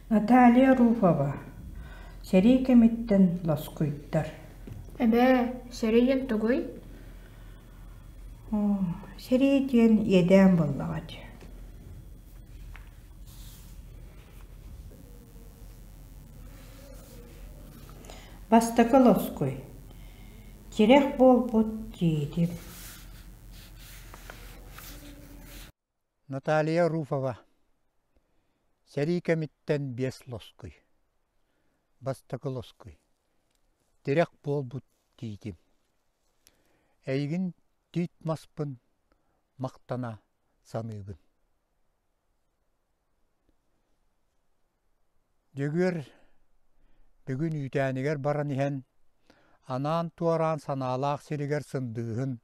Наталья Руфова сэрии кэмиттэн лоскуйдар. Эбээ, сэрии диэн тугуй? Сэрии диэн иэдээн буоллаҕа дии. Бастакы лоскуй Тирэх буолбут диэтим. Наталья Руфова Сэрии кэмиттэн биэс лоскуй Бастакы лоскуй Тирэх буолбут тиитим Эйигин тиит маспын махтана саныыбын Дьөгүөр бүгүн үүтээнигэр баран иһэн, анаан туораан санаалаах сиригэр сындыыһын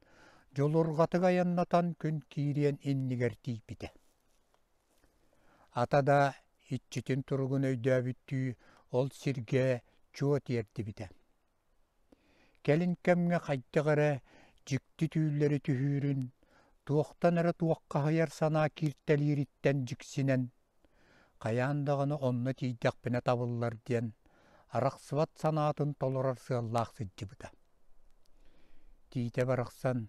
дьулурҕатык айаннатан күн киириэн иннигэр тиийбитэ. Ата да иччитин туругун өйдөөбүттүү ол сиргэ чуо тиэрдибитэ. Кэлин кэмҥэ хайдах эрэ дьикти түүллэри түһүүрүн, туохтан эрэ туоххаһыйар санаа кииртэлиириттэн дьиксинэн, хайаан даҕаны онно тиийдэхпинэ табыллар диэн арахсыбат санаатын толорор сыаллаах сылдьыбыта. Тиитэ барахсан,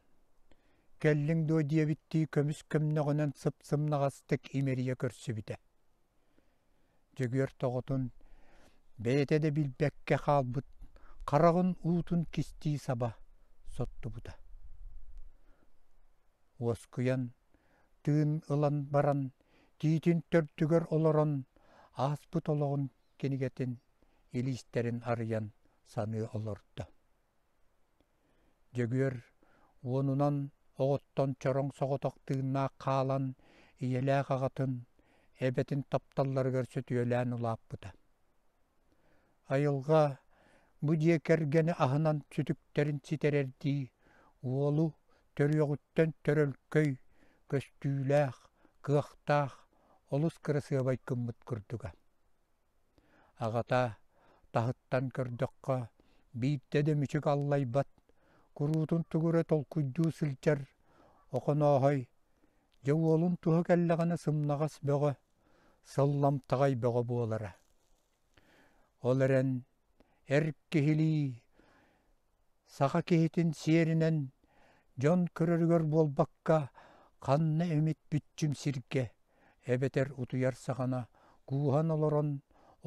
кэллиҥ дуо диэбиттии көмүс көмнөҕүнэн сып-сымнаҕастык имэрийэ көрсүбүтэ. Дьөгүөр тоҕотун бэйэтэ да билбэккэ хаалбыт хараҕын уутун кистии саба соттубута. Уоскуйан, тыын ылан баран, тиитин төрдүгэр олорон, ааспыт олоҕун кинигэтин илиистэрин арыйан саныы олордо. Дьөгүөр уонунан оҕоттон чороҥ соҕотох тыыннаах хаалан ийэлээх аҕатын, эбэтин тапталларыгар сөтүөлээн улааппыта. Айылҕа бу дьиэ кэргэни аһынан сүтүктэрин ситэрэрдии уолу төрүөҕүттэн төрөлкөй, көстүүлээх, кыахтаах, олус кырасыабай гыммыт курдуга. Аҕата таһыттан көрдөххө, биирдэ да мүчүк аллайбат, куруутун тугу эрэ толкуйдуу сылдьар Охонооһой, дьэ уолун туһа кэллэҕинэ сымнаҕас бөҕө, сылламтаҕай бөҕө буолара. Ол эрэн эр киһилии, саха киһитин сиэринэн дьон көрөрүгэр буолбакка, ханна эмит бүччүм сиргэ эбэтэр утуйар саҕана кууһан олорон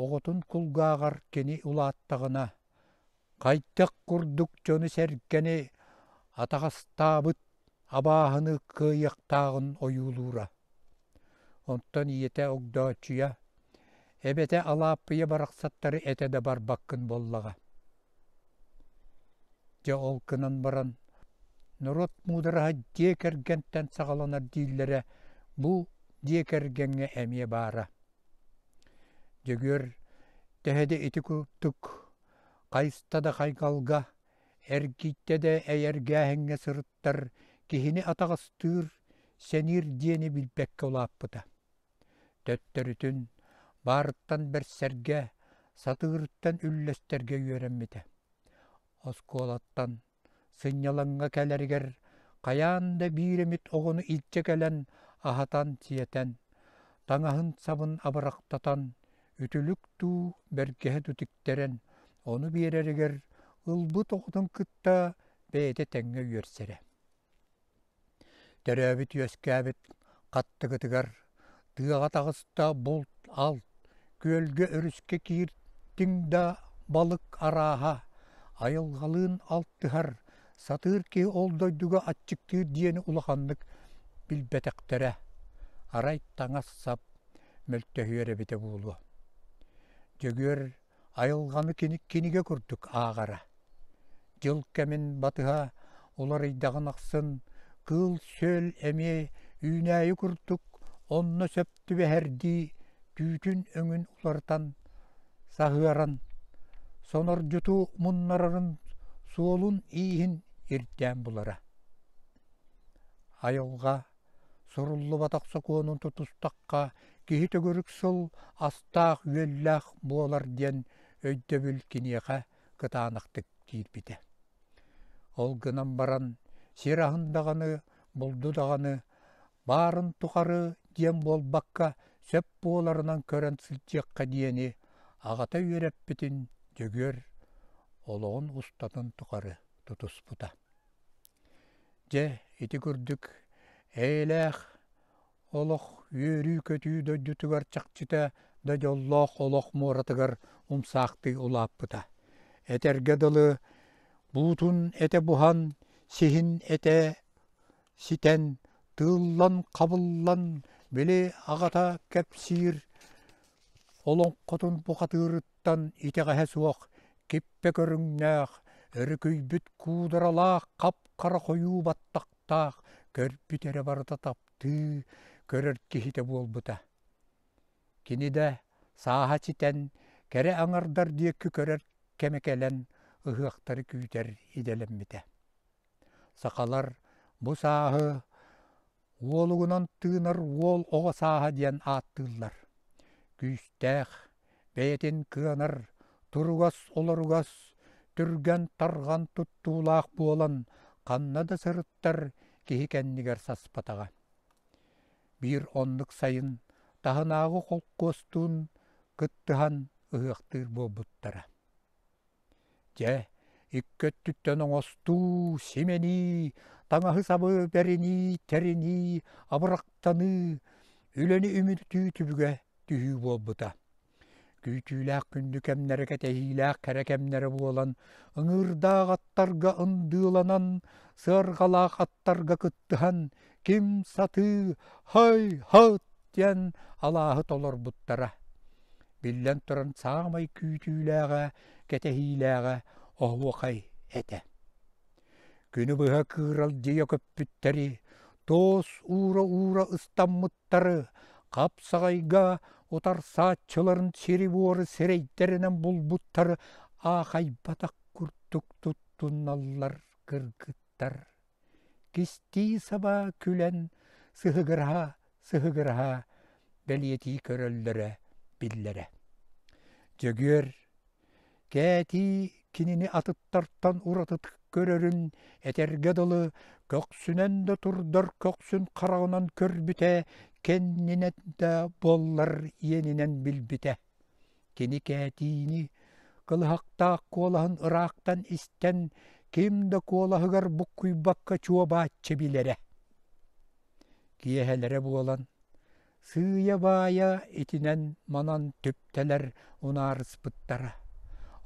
оҕотун кулгааҕар кини улааттаҕына, хайдах курдук дьону-сэргэни атаҕастаабыт абааһыны кыайыахтааҕын ойуулуура. Онтон ийэтэ Огдооччуйа, эбэтэ Алааппыйа барахсаттары этэ да барбаккын буоллаҕа. Дьэ ол гынан баран, норуот муудараһа дьиэ кэргэнтэн саҕаланар дииллэрэ бу дьиэ кэргэҥҥэ эмиэ баара. Дьөгүөр төһө да ити курдук хайыста да хайҕалга, эргийдэ да эйэргээһиҥҥэ сырыттар киһини атаҕастыыр, сэниир диэни билбэккэ улааппыта. Төттөрүтүн, баарыттан бэрсэргэ, сатыырыттан үллэстэргэ үөрэммитэ. Оскуолаттан сынньалаҥҥа кэлэригэр хайаан да биир эмит оҕону илдьэ кэлэн аһатан-сиэтэн, таҥаһын-сабын абырахтатан, үтүлүк дуу, бэргэһэ дуу тиктэрэн, ону биэрэригэр ылбыт оҕотун кытта бэйэтэ тэҥҥэ үөрсэрэ. Төрөөбүт-үөскээбит хаттыгытыгар тыаҕа таҕыста булт-алт, күөлгэ өрүскэ кииртиҥ да балык арааһа, айылҕалыын алтыһар, сатыыр киһи ол дойдуга аччыктыыр диэни улаханнык билбэтэхтэрэ, арай таҥас-сап мөлтөһүөр эбитэ буолуо. Дьөгүөр айылҕаны кини кинигэ курдук ааҕара. Дьыл кэмин батыһа уларыйдаҕын ахсын кыыл-сүөл эмиэ үүнээйи курдук онно сөп түбэһэрдии түүтүн өҥүн уларытан, саһыаран, сонордьуту муннарарын суолун-ииһин ирдээн булара. Айылҕа суруллубатах сокуонун тутустахха киһи төгүрүк сыл астаах-үөллээх буолар диэн өйдөбүл киниэхэ кытаанахтык киирбитэ. Ол гынан баран сир аһын даҕаны, булду даҕаны баарын тухары диэн буолбакка сөп буоларынан көрөн сылдьыахха диэни аҕата үөрэппитин Дьөгүөр олоҕун устатын тухары тутуспута. Дьэ, ити курдук эйэлээх олох үөрүү-көтүү дойдутугар чахчыта да дьоллоох олох муоратыгар умсаахтыы улааппыта. Этэргэ дылы, буутун этэ буһан, сиһин этэ ситэн, тыыллан-хабыллан, били аҕата кэпсиир олоҥхотун бухатыырыттан итэҕэһэ суох киппэ көрүҥнээх, өрүкүйбүт куударалаах хап-хара хойуу баттахтаах, көрбүт эрэ барыта таптыы көрөр киһитэ буолбута. Кини да сааһа ситэн, кэрэ аҥардар диэки көрөр кэмэ кэлэн, ыһыахтары күүтэр идэлэммитэ. Сахалар бу сааһы уолугунан тыынар уол оҕо сааһа диэн ааттыыллар. Күүстээх, бэйэтин кыанар, туругас-олоругас, түргэн-тарҕан туттуулаах буолан ханна да сырыттар киһи кэннигэр саспатаҕа. Биир оннук сайын таһынааҕы холкуостуун кыттыһан ыһыахтыыр буолбуттара. Дьэ, икки өттүттэн оҥостуу, симэнии, таҥаһы-сабы бэринии, тэринии, абырахтаныы, үлэни үмүрүтүү түбүгэ түһүү буолбута. Күүтүүлээх күндү кэмнэрэ кэтэһиилээх кэрэ кэмнэрэ буолан, ыҥыырдаах аттарга ындыыланан, сыарҕалаах аттарга кыттыһан, ким сатыы «Һай-һат!» диэн алааһы толорбуттара. Биллэн туран, саамай күүтүүлээҕэ, кэтэһиилээҕэ оһуохай этэ. Күнү быһа кыыралдьыйа көппүттэри, туос уура-уура ыстаммыттары, хапсаҕайга утарсааччыларын сири-буору сирэйдэринэн булбуттары аахайбатах курдук туттуналлар кыргыттар. Кистии-саба күлэн сыһыгыраһа-сыһыгыраһа бэлиэтии көрөллөрө биллэрэ. Дьөгүөр Кээтии кинини атыттартан уратытык көрөрүн, этэргэ дылы, көхсүнэн да турдар көхсүн хараҕынан көрбүтэ, кэннинэн да буоллар иэнинэн билбитэ. Кини Кээтиини кылыһахтаах куолаһын ыраахтан истэн, ким да куолаһыгар буккуйбакка чуо-бааччы билэрэ. Киэһэлэрэ буолан, Сыыйа-баайа итинэн-манан түптэлэр унаарыспыттара.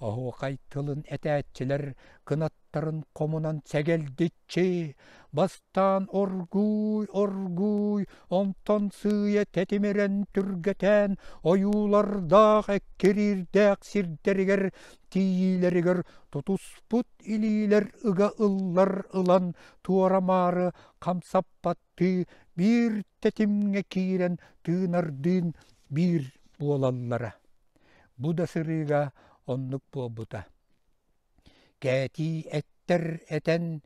Оһуохай тылын этээччилэр кынаттарын хомунан сэгэлдиччи, бастаан оргууй-оргууй, онтон сыыйа тэтимирэн түргэтээн ойуулардаах эккириирдээх сирдэригэр тиийиилэригэр тутуспут илиилэр ыга ыллар ылан туора-маары хамсаппат тыы биир тэтимҥэ киирэн тыынардыын биир буолаллара. Бу да сырыыга оннук буолбута. Кээтии эттэр этэн,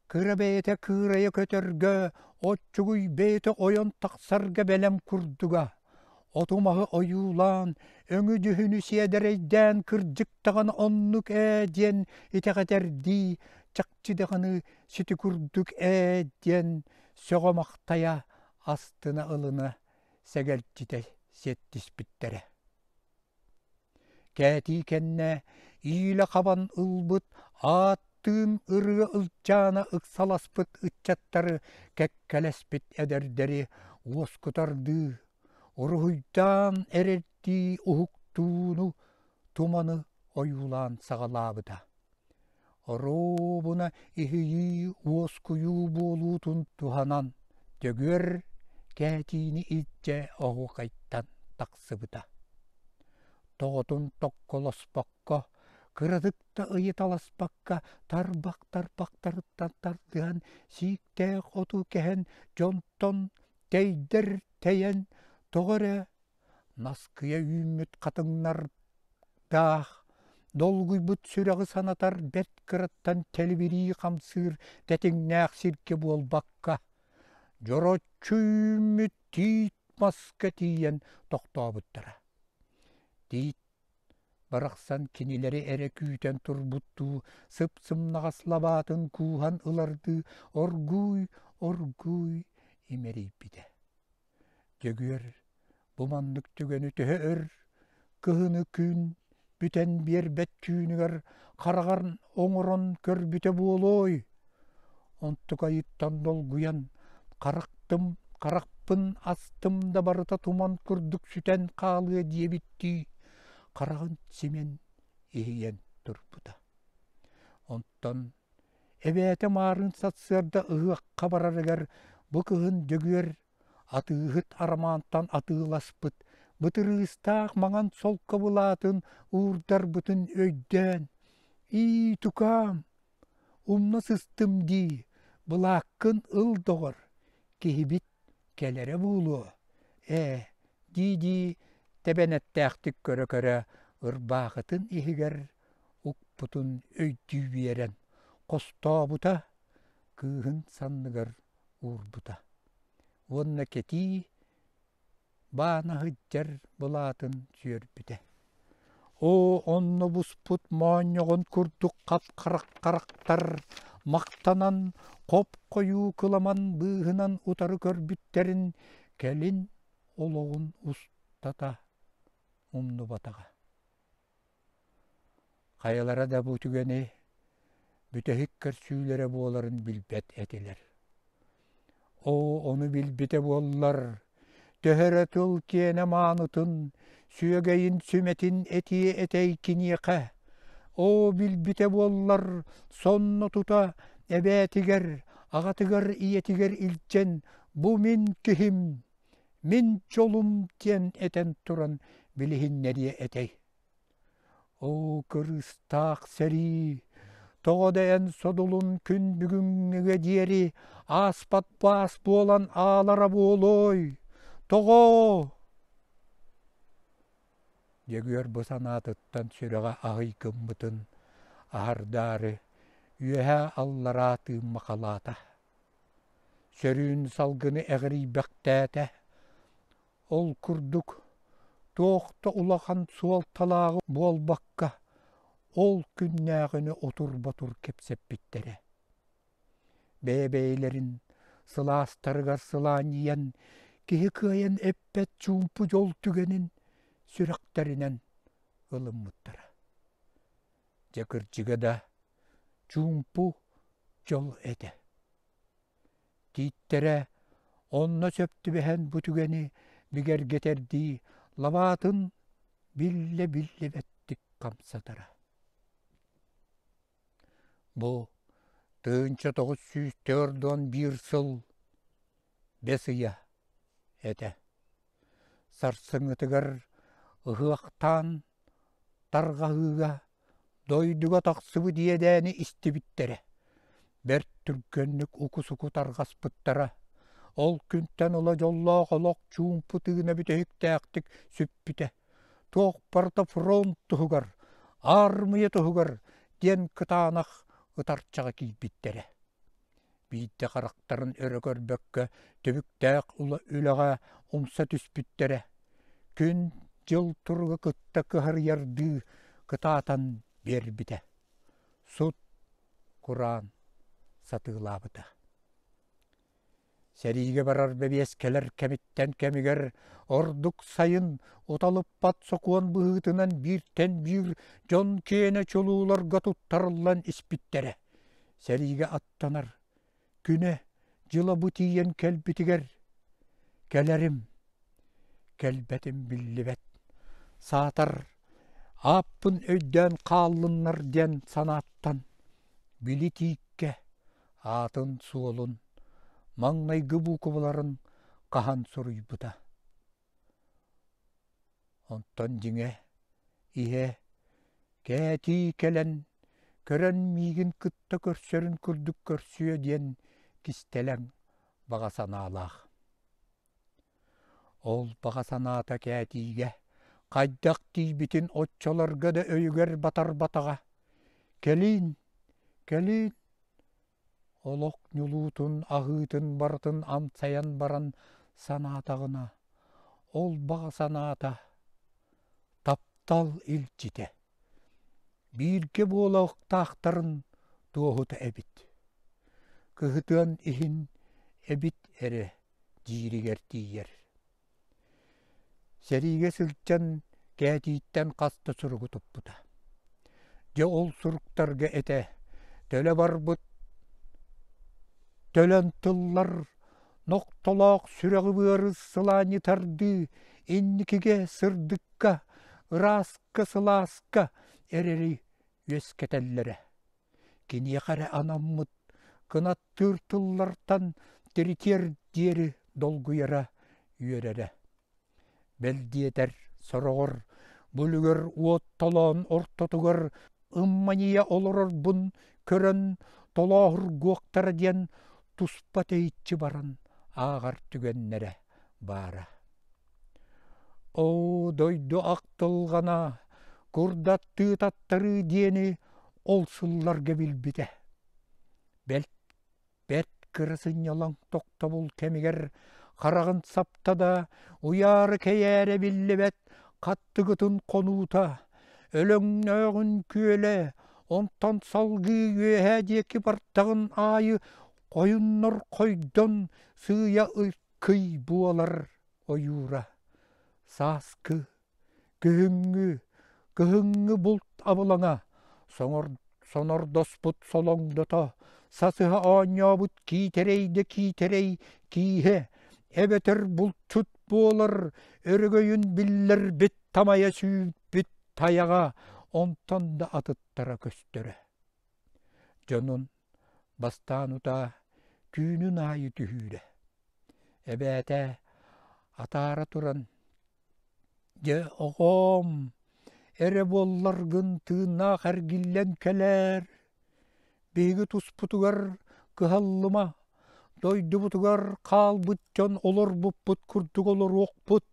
кыра бэйэтэ кыырайа көтөргө, оччугуй бэйэтэ ойон тахсарга бэлэм курдуга. Оту-маһы ойуулаан, өҥү-дьүһүнү сиэдэрэйдээн кырдьык даҕаны оннук ээ диэн итэҕэтэрдии, чахчы даҕаны сити курдук ээ диэн сөҕө-махтайа, астына ылына сэгэлдьитэ сиэттиспиттэрэ. Кээтии кэннэ иилэ хабан ылбыт ааттыын ырыа ылдьаана ыксаласпыт ыччаттары кэккэлэспит эдэрдэри уоскутардыы, уруһуйдаан эрэрдии уһуктууну, туманы ойуулаан саҕалаабыта. Оруобуна иһийии уоскуйуу буолуутун туһанан Дьөгүөр Кээтиини илдьэ оһуохайтан тахсыбыта. Тоҕотун токколоспокко, кыратык да ыйыталаспакка тарбах-тарбахтарыттан тардыһан сииктээх оту кэһэн дьонтон тэйдэр тэйэн тоҕо эрэ Наскыйа үүммүт хатыҥнардаах, долгуйбут сүрэҕи санатар бэрт кыраттан тэлибирии хамсыыр тэтиҥнээх сиргэ буолбакка, дьороччу үүммүт тиит маска тиийэн тохтообуттара. Тиит барахсан кинилэри эрэ күүтэн турбуттуу сып-сымнаҕас лабаатын кууһан ылардыы оргууй-оргууй имэрийбитэ. Дьөгүөр Бу маннык түгэни төһө өр кыһыны күн бүтэн биэрбэт түүнүгэр хараҕар оҥорон көрбүтэ буолуой? Онтукайыттан долгуйан харахтым харахпын астым да барыта туман курдук сүтэн хаалыа диэбиттии хараҕын симэн иһийэн турбута. Онтон эбээтэ маарыын сарсыарда ыһыахха барарыгар бу кыһын Дьөгүөр Атыыһыт Арамаантан атыыласпыт бытырыыстаах маҥан солко былаатын уурдарбытын өйдөөн, «Ии, тукаам, умна сыстым дии, былааккын ыл доҕор, киһибит кэлэрэ буолуо, ээ» дии-дии тэбэнэттээхтик көрө-көрө ырбаахытын иһигэр укпутун өйдүү биэрэн хостообута кыыһын санныгар уурбута уонна кэтии баана сылдьар былаатын сүөрбүтэ. Оо, онно буспут моонньоҕон курдук хап-харах харахтар махтанан хоп-хойуу кыламан быыһынан утары көрбүттэрин кэлин олоҕун устата умнубатаҕа. Хайалара да бу түгэни бүтэһик көрсүүлэрэ буоларын билбэт этилэр. Оо, ону билбитэ буоллар, төһө эрэ тыл киэнэ маанытын, сүөгэйин сүмэтин этиэ этэй киниэхэ. Оо, билбитэ буоллар, сонно тута эбээтигэр, аҕатыгар, ийэтигэр илдьэн «Бу мин киһим, мин дьолум» диэн этэн туран билиһиннэриэ этэй. Оо, кырыыстаах сэрии, тоҕо да эн содулун күн бүгүҥҥүгэ диэри ааспат баас буолан аалара буолуой? Тоҕо? Дьөгүөр бу санаатыттан сүрэҕэ аһый гыммытын аһардаары үөһээ-аллараа тыыммахалаата. Сөрүүн салгыны эҕирийбэхтээтэ. Ол курдук, туох да улахан суолталааҕы буолбакка, ол күннээҕини отур-ботур кэпсэппиттэрэ. Бэйэ-бэйэлэрин сылаастарыгар сылаанньыйан, киһи кыайан эппэт чуумпу дьол түгэнин сүрэхтэринэн ылыммыттара. Дьэ кырдьыга да, чуумпу дьол этэ. Тииттэрэ онно сөп түбэһэн бу түгэни бигэргэтэрдии лабаатын биллэ-биллибэттик хамсатара. Бу 1941 сыл бэс ыйа этэ. Сарсыҥҥытыгар ыһыахтаан тарҕаһыыга дойдуга тахсыбыт иэдээни истибиттэрэ. Бэрт түргэнник уку-суку тарҕаспыттара. Ол күнтэн ыла дьоллоох олох чуумпу тыына бүтэһиктээхтик сүппүтэ. Туох барыта фронт туһугар, аармыйа туһугар диэн кытаанах ытарчаҕа киирбиттэрэ. Биирдэ харахтарын өрө көрбөккө түбүктээх үлэҕэ умса түспүттэрэ. Күн-дьыл туруга кытта кыһарыйардыы кытаатан биэрбитэ. Сут, кураан сатыылаабыта. Сэриигэ барар бэбиэскэлэр кэмиттэн кэмигэр ордук сайын уталыппат сокуон быһыытынан бииртэн биир дьон киэнэ чулууларга туттарыллан испиттэрэ. Сэриигэ аттанар күнэ дьыла бу тиийэн кэлбитигэр кэлэрим, кэлбэтим биллибэт. Саатар ааппын өйдөөн хааллыннар диэн санааттан били тииккэ аатын-суолун, маҥнайгы буукубаларын хаһан суруйбута. Онтон дьиҥэ, иһэ, кээтии кэлэн, көрөн миигин кытта көрсөрүн курдук көрсүө диэн кистэлэҥ баҕа санаалаах. Ол баҕа санаата кээтиигэ хайдах тиийбитин оччолорго да өйүгэр батарбатаҕа. Кэлин, кэлин Олох ньулуутун, аһыытын барытын амсайан баран санаатаҕына, ол баҕа санаата таптал илдьитэ, бииргэ буолуохтаахтарын туоһута эбит. Кыһытыан иһин эбит эрэ дииригэр тиийэр. Сэриигэ сылдьан Кээтииттэн хас да суругу туппута. Дьэ ол суруктарга этэ төлө барбыт төлөн тыллар нохтолоох сүрэҕи-быары сылаанньытардыы инникигэ сырдыкка, ырааска, сылааска эрэли үөскэтэллэрэ. Киниэхэ эрэ анаммыт кынаттыыр тыллартан тиритиэр диэри долгуйара, үөрэрэ. Бэл диэтэр, сороҕор бу үлүгэр уот толоон ортотугар ымманьыйа олорорбун көрөн толооһургуохтара диэн туспа тэйиччи баран ааҕар түгэннэрэ баара. Оо, дойду ахтылҕана, курдаттыы таттарыы диэни ол сылларга билбитэ. Бэл Бэрт кыра сынньалаҥ тохтобул кэмигэр хараҕын сапта да, уйаара-кэйээрэ биллибэт хаттыгытын хонуута, өлөҥнөөҕүн күөлэ, онтон салгыы үөһээ диэки бартаҕын аайы хойуннар хойдон сыыйа ыккый буолар ойуура. Сааскы Күһүҥҥү, кыһыҥҥы булт абылаҥа, сонордоспут солоҥдото, сасыһа оонньообут киитэрэй да киитэрэй кииһэ, эбэтэр булчут буолар өрөгөйүн биллэрбит тамайа сүүрбүт тайаҕа онтон да атыттара көстөрө. Дьонун бастаан утаа түүнүн аайы түһүүрэ. Эбээтэ атаара туран Дьэ, оҕом, эрэ буолларгын тыыннаах эргиллэн кэлээр, биһиги туспутугар кыһаллыма, дойдубутугар хаалбыт дьон олорбуппут курдук олоруохпут,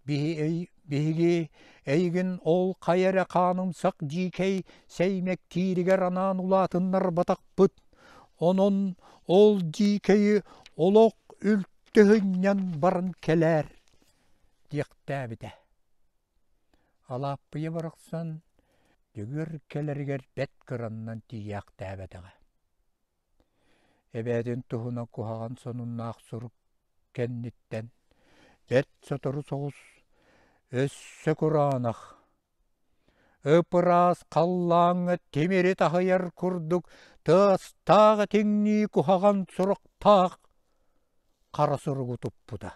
биһиги эйигин ол хайа эрэ хаанымсах дьиикэй сэймэктииригэр анаан улаатыннарбатахпыт, онон ол дьиикэйи олох үлтү сынньан баран кэлээр диэхтээбитэ. Алааппыйа барахсан Дьөгүөр кэлэригэр бэрт кыраннан тиийээхтээбэтэҕэ. Эбээтин туһунан куһаҕан сонуннаах сурук кэнниттэн бэрт сотору соҕус өссө кураанах Ып-ыраас халлааҥҥа тимири таһыйар курдук тыастаах этиҥнии куһаҕан суруктаах хара суругу туппута.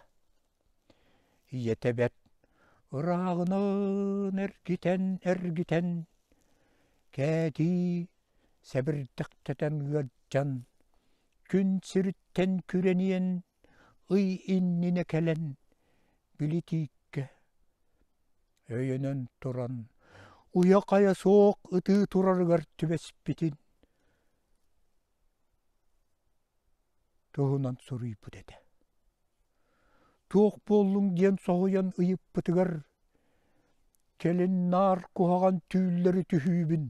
Ийэтэ бэрт ырааҕынан эргитэн-эргитэн, Кээтии сэбирдэхтэтэн ыалдьан, күн сириттэн күрэниэн ый иннинэ кэлэн билитииккэ өйөнөн туран уйа-хайа суох ытыы турарыгар түбэспитин туһунан суруйбут этэ. Туох буоллуҥ диэн соһуйан ыйыппытыгар кэлин наар куһаҕан түүллэри түһүүбүн,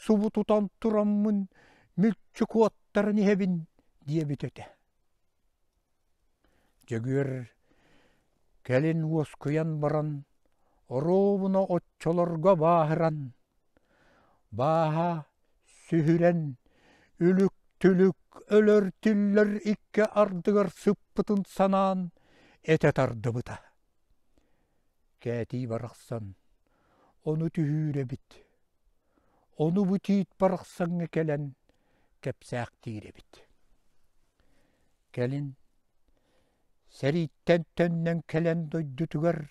субу тутан тураммын мүлчү куоттаран иһэбин диэбит этэ. Дьөгүөр кэлин уоскуйан баран, оруобуна оччолорго бааһыран, бааһа сүһүрэн, үлүк-түлүк өлөр-тиллэр икки ардыгар сыппытын санаан этэ тардыбыта. Кээтии барахсан ону түһүүр эбит, ону бу тиит барахсаҥҥа кэлэн кэпсээхтиир эбит. Кэлин сэрииттэн төннөн кэлэн дойдутугар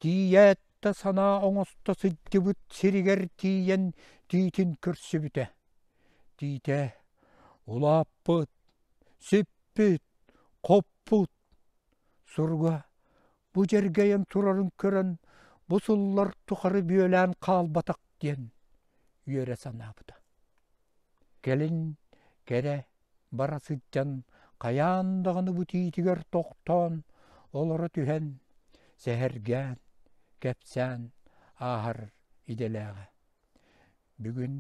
тиийээт да санаа оҥосто сылдьыбыт сиригэр тиийэн тиитин көрсүбүтэ. Тиитэ улааппыт, сиппит, хоппут. Суруга бу дьэргэйэн турарын көрөн бу сыллар тухары бүөлээн хаалбатах диэн үөрэ санаабыта. Кэлин кэрэ бара сылдьан хайаан даҕаны бу тиитигэр тохтоон олоро түһэн сэһэргээн, кэпсээн ааһар идэлээҕэ. Бүгүн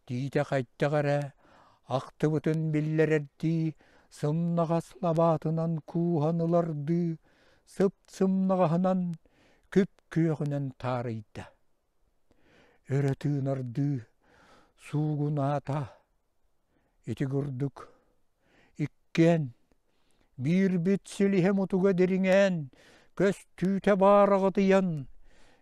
тиитэ хайдах эрэ ахтыбытын биллэрэрдии сымнаҕас лабаатынан кууһан ылардыы сып-сымнаҕаһынан күп-күөҕүнэн таарыйда. Өрө тыынардыы суугунаата. Ити курдук иккиэн биирбит силиһэ мутуга дириҥээн, көстүүтэ баараҕытыйан,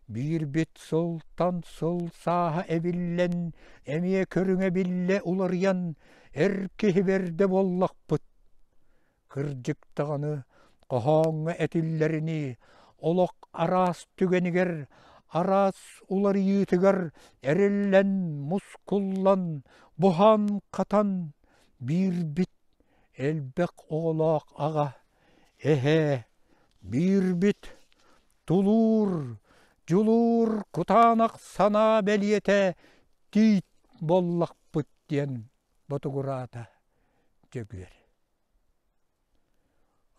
биирбит сылтан сыл сааһа эбиллэн, эмиэ көрүҥэ биллэ уларыйан, эр киһи бэрдэ буоллахпыт. Кырдьык даҕаны, хоһооҥҥо этиллэринии, олох араас түгэнигэр, араас уларыйыытыгар эриллэн, мускуллан, буһан-хатан, биирбит элбэх оҕолоох аҕа, эһээ, биирбит тулуур, дьулуур кутаанах санаа бэлиэтэ тиит буоллахпыт диэн ботугураата Дьөгүөр.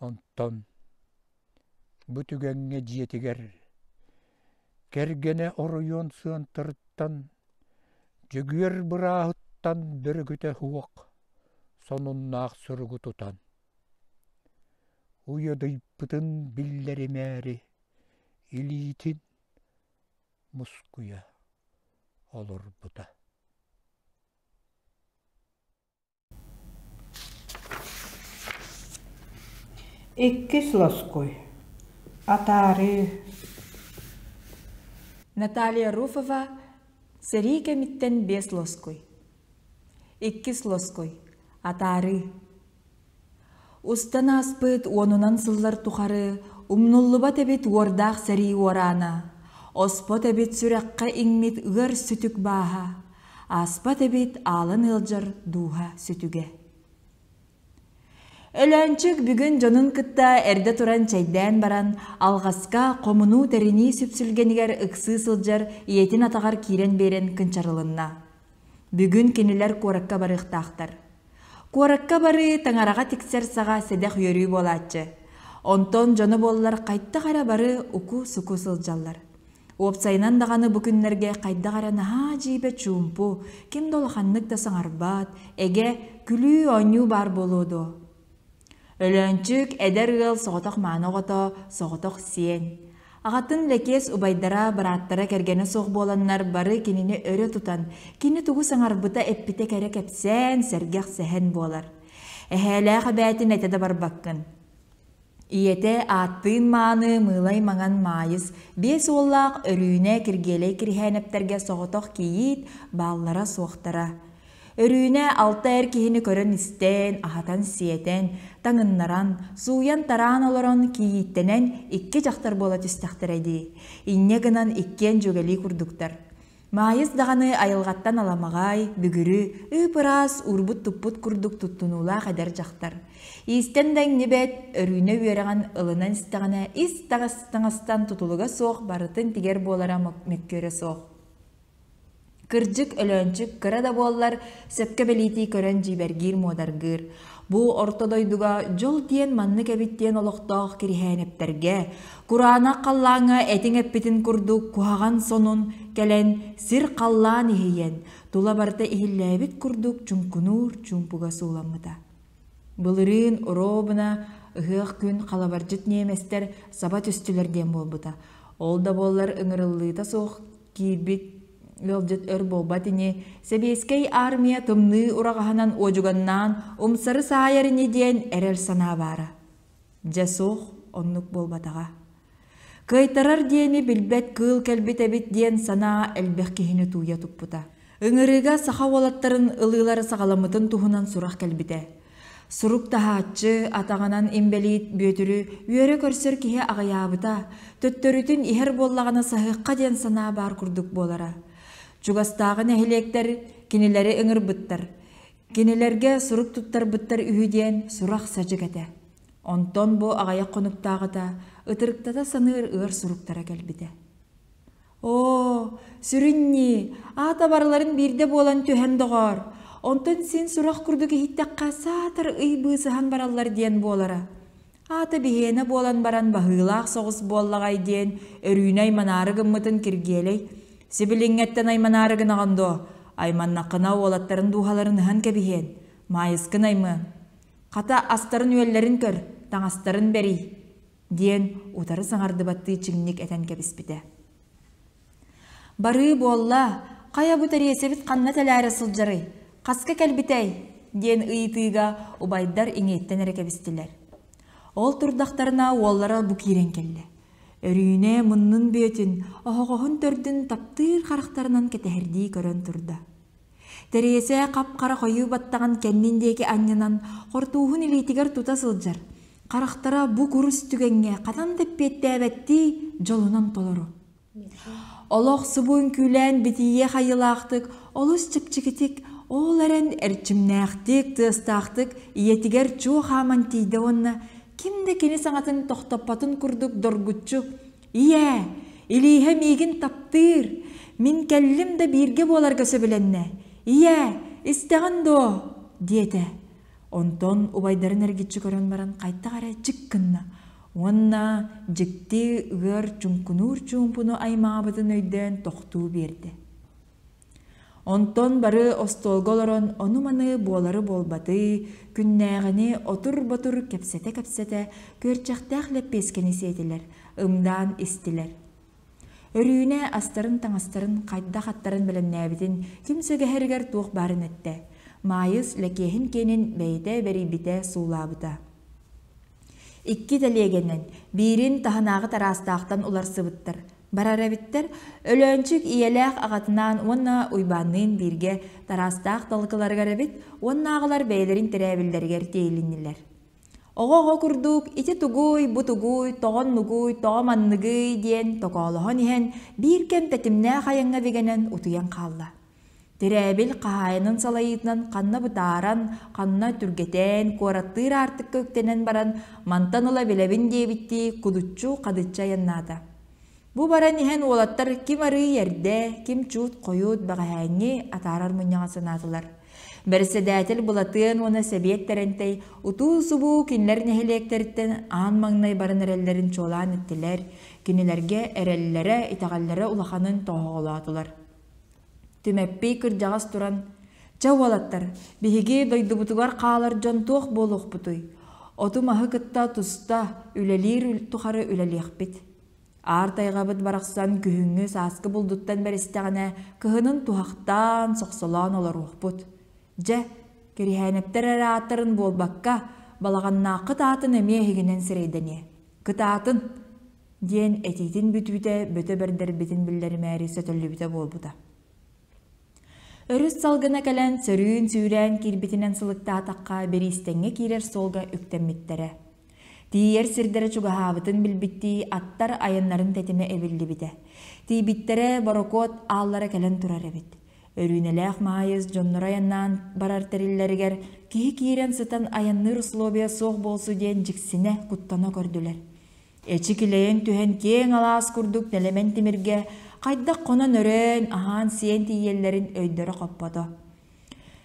Онтон бу түгэҥҥэ дьиэтигэр кэргэнэ оройуон сыантарыттан Дьөгүөр бырааһыттан бөрүкүтэ суох сонуннаах суругу тутан, уйадыйбытын биллэримээри илиитин мускуйа олорбута. Иккис лоскуй Атаарыы Наталья Руфова Сэрии кэмиттэн биэс лоскуй Иккис лоскуй Атаарыы Устан ааспыт уонунан сыллар тухары умнуллубат эбит уордаах сэрии уораана, оспот эбит сүрэххэ иҥмит ыар сүтүк бааһа, ааспат эбит аалан ыалдьар дууһа сүтүгэ. Өлөөнчүк бүгүн дьонун кытта эрдэ туран чэйдээн баран, алҕаска хомунуу тэринии сүпсүлгэнигэр ыксыы сылдьар ийэтин атаҕар киирэн биэрэн кынчарылынна. Бүгүн кинилэр куоракка барыахтаахтар. Куоракка барыы таҥараҕа тиксэр саҕа сэдэх үөрүү буолааччы. Онтон дьоно буоллар хайдах эрэ бары уку-суку сылдьаллар. Уопсайынан даҕаны бу күннэргэ хайдах эрэ наһаа дьиибэ чуумпу, ким да улаханнык да саҥарбат, эгэ, күлүү-оонньуу баар буолуо дуо? Өлөөнчүк эдэр ыал соҕотох мааны оҕото, соҕотох сиэн. Аҕатын Лэкиэс убайдара, бырааттара кэргэнэ суох буоланнар бары кинини өрө тутан, кини тугу саҥарбыта эппитэ кэрэ кэпсээн, сэргэх сэһэн буолар. Эһээлээх эбээтин этэ да барбаккын. Ийэтэ ааттыын мааны Мыылай Маҥан Маайыс биэс уоллаах Өрүүнэ Киргиэлэй Кириһээнэптэргэ соҕотох кийиит бааллара-суохтара. Өрүүнэ алта эр киһини көрөн-истэн, аһатан-сиэтэн, таҥыннаран, сууйан-тараан олорон кийииттэнэн икки дьахтар буола түстэхтэрэ дии. Инньэ гынан иккиэн дьүөгэлии курдуктар. Маайыс даҕаны айылҕаттан аламаҕай, бүгүрү, ып-ыраас, уурбут-туппут курдук туттунуулаах эдэр дьахтар. Иистэн да иҥнибэт, Өрүүнэ үөрэҕин ылынан истэҕинэ ис таҥастан тутулуга суох барытын тигэр буолара мөккүөрэ суох. Кырдьык, Өлөөнчүк кыра да буоллар, сөпкө бэлиэтии көрөн дьиибэргиир-муодаргыыр. Бу орто дойдуга дьол диэн маннык эбит диэн олохтоох Кириһээнэптэргэ, кураанах халлааҥҥа этиҥ эппитин курдук куһаҕан сонун кэлэн, сир-халлаан иһийэн, тула барыта иһиллээбит курдук чуҥкунуур чуумпуга сууламмыта. Былырыын оруобуна ыһыах күн халабардьыт ньиэмэстэр саба түстүлэр диэн буолбута. Ол да буоллар ыҥырыллыыта суох киирбит ыалдьыт өр буолбат ини, сэбиэскэй армия тымныы ураҕаһынан уодьуганнаан умсары саайар ини диэн эрэл санаа баара. Дьэ суох, оннук буолбатаҕа. Кыайтарар диэни билбэт кыыл кэлбит эбит диэн санаа элбэх киһини тууйа туппута. Ыҥырыыга саха уолаттарын ылыылара саҕаламмытын туһунан сурах кэлбитэ. Сурук таһааччы, атаҕынан имбэлиит Бүөтүрү үөрэ көрсөр киһи аҕыйаабыта, төттөрүтүн иһэр буоллаҕына саһыахха диэн санаа баар курдук буолара. Чугастааҕы нэһилиэктэр кинилэри ыҥырбыттар. Кинилэргэ сурук туттарбыттар үһү диэн сурах-садьык этэ. Онтон бу аҕыйах хонуктааҕыта ытырыктата саныыр ыар суруктара кэлбитэ. Оо, сүрүн ньии, аата барыларын биирдэ буолан түһэн доҕоор, онтон син сурах курдук иһиттэххэ саатар ый быысаһан бараллар диэн буолара. Аата биһиэнэ буолан баран баһыылаах соҕус буоллаҕай диэн Өрүүнэ айманаары гыммытын Киргиэлэй «Сибилиҥҥэттэн айманаары гынаҕын дуо? Айманнаххына уолаттарын дууһаларын ыһан кэбиһиэн, Маайыскын аймыаҥ. Хата астарын-үөллэрин көр, таҥастарын бэрий» диэн утары саҥардыбаттыы чиҥник этэн кэбиспитэ. «Барыы буолла, хайа бу тэриэсэбит ханна тэлээрэ сылдьарый, хаска кэлбитэй?» диэн ыйытыыга убайдар иҥиэттэн эрэ кэбистилэр. Ол турдахтарына уоллара бу киирэн кэллэ. Өрүүнэ муннун бүөтүн, оһоҕоһун төрдүн таптыыр харахтарынан кэтэһэрдии көрөн турда. Тэриэсэ хап-хара хойуу баттаҕын кэннин диэки анньынан, хортууһун илиитигэр тута сылдьар, харахтара бу курус түгэҥҥэ хатан да эппиэттээбэттии дьолунан толору. Олох субу үҥкүүлээн битийиэх айылаахтык, олус чэпчэкитик, ол эрэн эрчимнээхтик, тыастаахтык ийэтигэр чуо хааман тиийдэ уонна ким да кини саҥатын тохтоппотун курдук доргуччу «Ийээ, Илииһэ миигин таптыыр, мин кэллим да бииргэ буоларга сөбүлэннэ, ийээ, истэҕин дуо?» диэтэ. Онтон убайдарын эргиччи көрөн баран хайдах эрэ чик гынна уонна дьикти ыар чуҥкунуур чуумпуну аймаабытын өйдөөн тохтуу биэрдэ. Онтон бары остуолга олорон ону-маны буолары-буолбаты, күннээҕини отур-ботур кэпсэтэ-кэпсэтэ күөрчэхтээх лэппиэскэни сиэтилэр, ымдаан истилэр. Өрүүнэ астарын-таҥастарын хайдах аттарын бэлэмнээбитин ким сэгэһэригэр туох баарын эттэ. Маайыс Лэкиэһин киэнин бэйэтэ бэрийбитэ суулаабыта. Икки тэлиэгэнэн, биирин таһынааҕы тараастаахтан уларсыбыттар. Барар эбиттэр, Өлөөнчүк ийэлээх аҕатынаан уонна Уйбаанныын бииргэ тараастаах талыкыларыгар эбит уоннааҕылар бэйэлэрин тэрээбиллэригэр тиэйилиннилэр. Оҕо-оҕо курдук ити тугуй, бу тугуй, тоҕо оннугуй, тоҕо манныгый диэн токоолоһон иһэн биир кэм тэтимнээх айаҥҥа бигэнэн утуйан хаалла. Тирээбил хаһаайынын салайыытынан ханна бытааран, ханна түргэтээн, куораттыыр аартыкка үктэнэн баран мантан ыла билэбин диэбиттии кудуччу хадыччы айаннаата. Бу баран иһэн уолаттар ким арыый эрдэ, ким чуут хойут бэҕэһээҥҥи атаарар мунньаҕа санаатылар. Бэрэссэдээтэл Былатыан уонна Сэбиэт Тэрэнтэй утуу-субуу кинилэр нэһилиэктэриттэн аан маҥнай баран эрэллэрин чуолаан эттилэр, кинилэргэ эрэллэрэ, итэҕэллэрэ улаханын тоһоҕолоотулар. Түмэппий кырдьаҕас туран, «Чэ, уолаттар, биһиги дойдубутугар хаалар дьон туох буолуохпутуй? Оту-маһы кытта туста, үлэлиир тухары үлэлиэхпит. Аар тайҕабыт барахсан күһүҥҥү сааскы булдуттан бэристэҕинэ, кыһынын туһахтаан, сохсолоон олоруохпут. Дьэ, Кириһээнэптэр эрэ ааттарын буолбакка, балаҕаннааххыт аатын эмиэ эһигинэн сирэйдэниэ. Кытаатын!» диэн этиитин бүтүүтэ бөтө бэрдэрбитин биллэримээри сөтөллүбүтэ буолбута. Өрүс салгына кэлэн сөрүүн сүүрээн киирбитинэн сылыктаатахха бириистэҥҥэ киирэр суолга үктэммиттэрэ. Тиийэр сирдэрэ чугаһаабытын билбиттии аттар айаннарын тэтимэ эбиллибитэ. Тиийбиттэрэ борокуот ааллара кэлэн турар эбит. Өрүүнэлээх Маайыс дьонноро айаннаан барар тэриллэригэр киһи киирэн сытан айанныыр условия суох буолсу диэн дьиксинэ, куттана көрдүлэр. Эчи килэйэн түһэн киэҥ алаас курдук нэлэмэн тимиргэ хайдах хонон-өрөөн, аһаан-сиэн тиийэллэрин өйдөрө хоппото.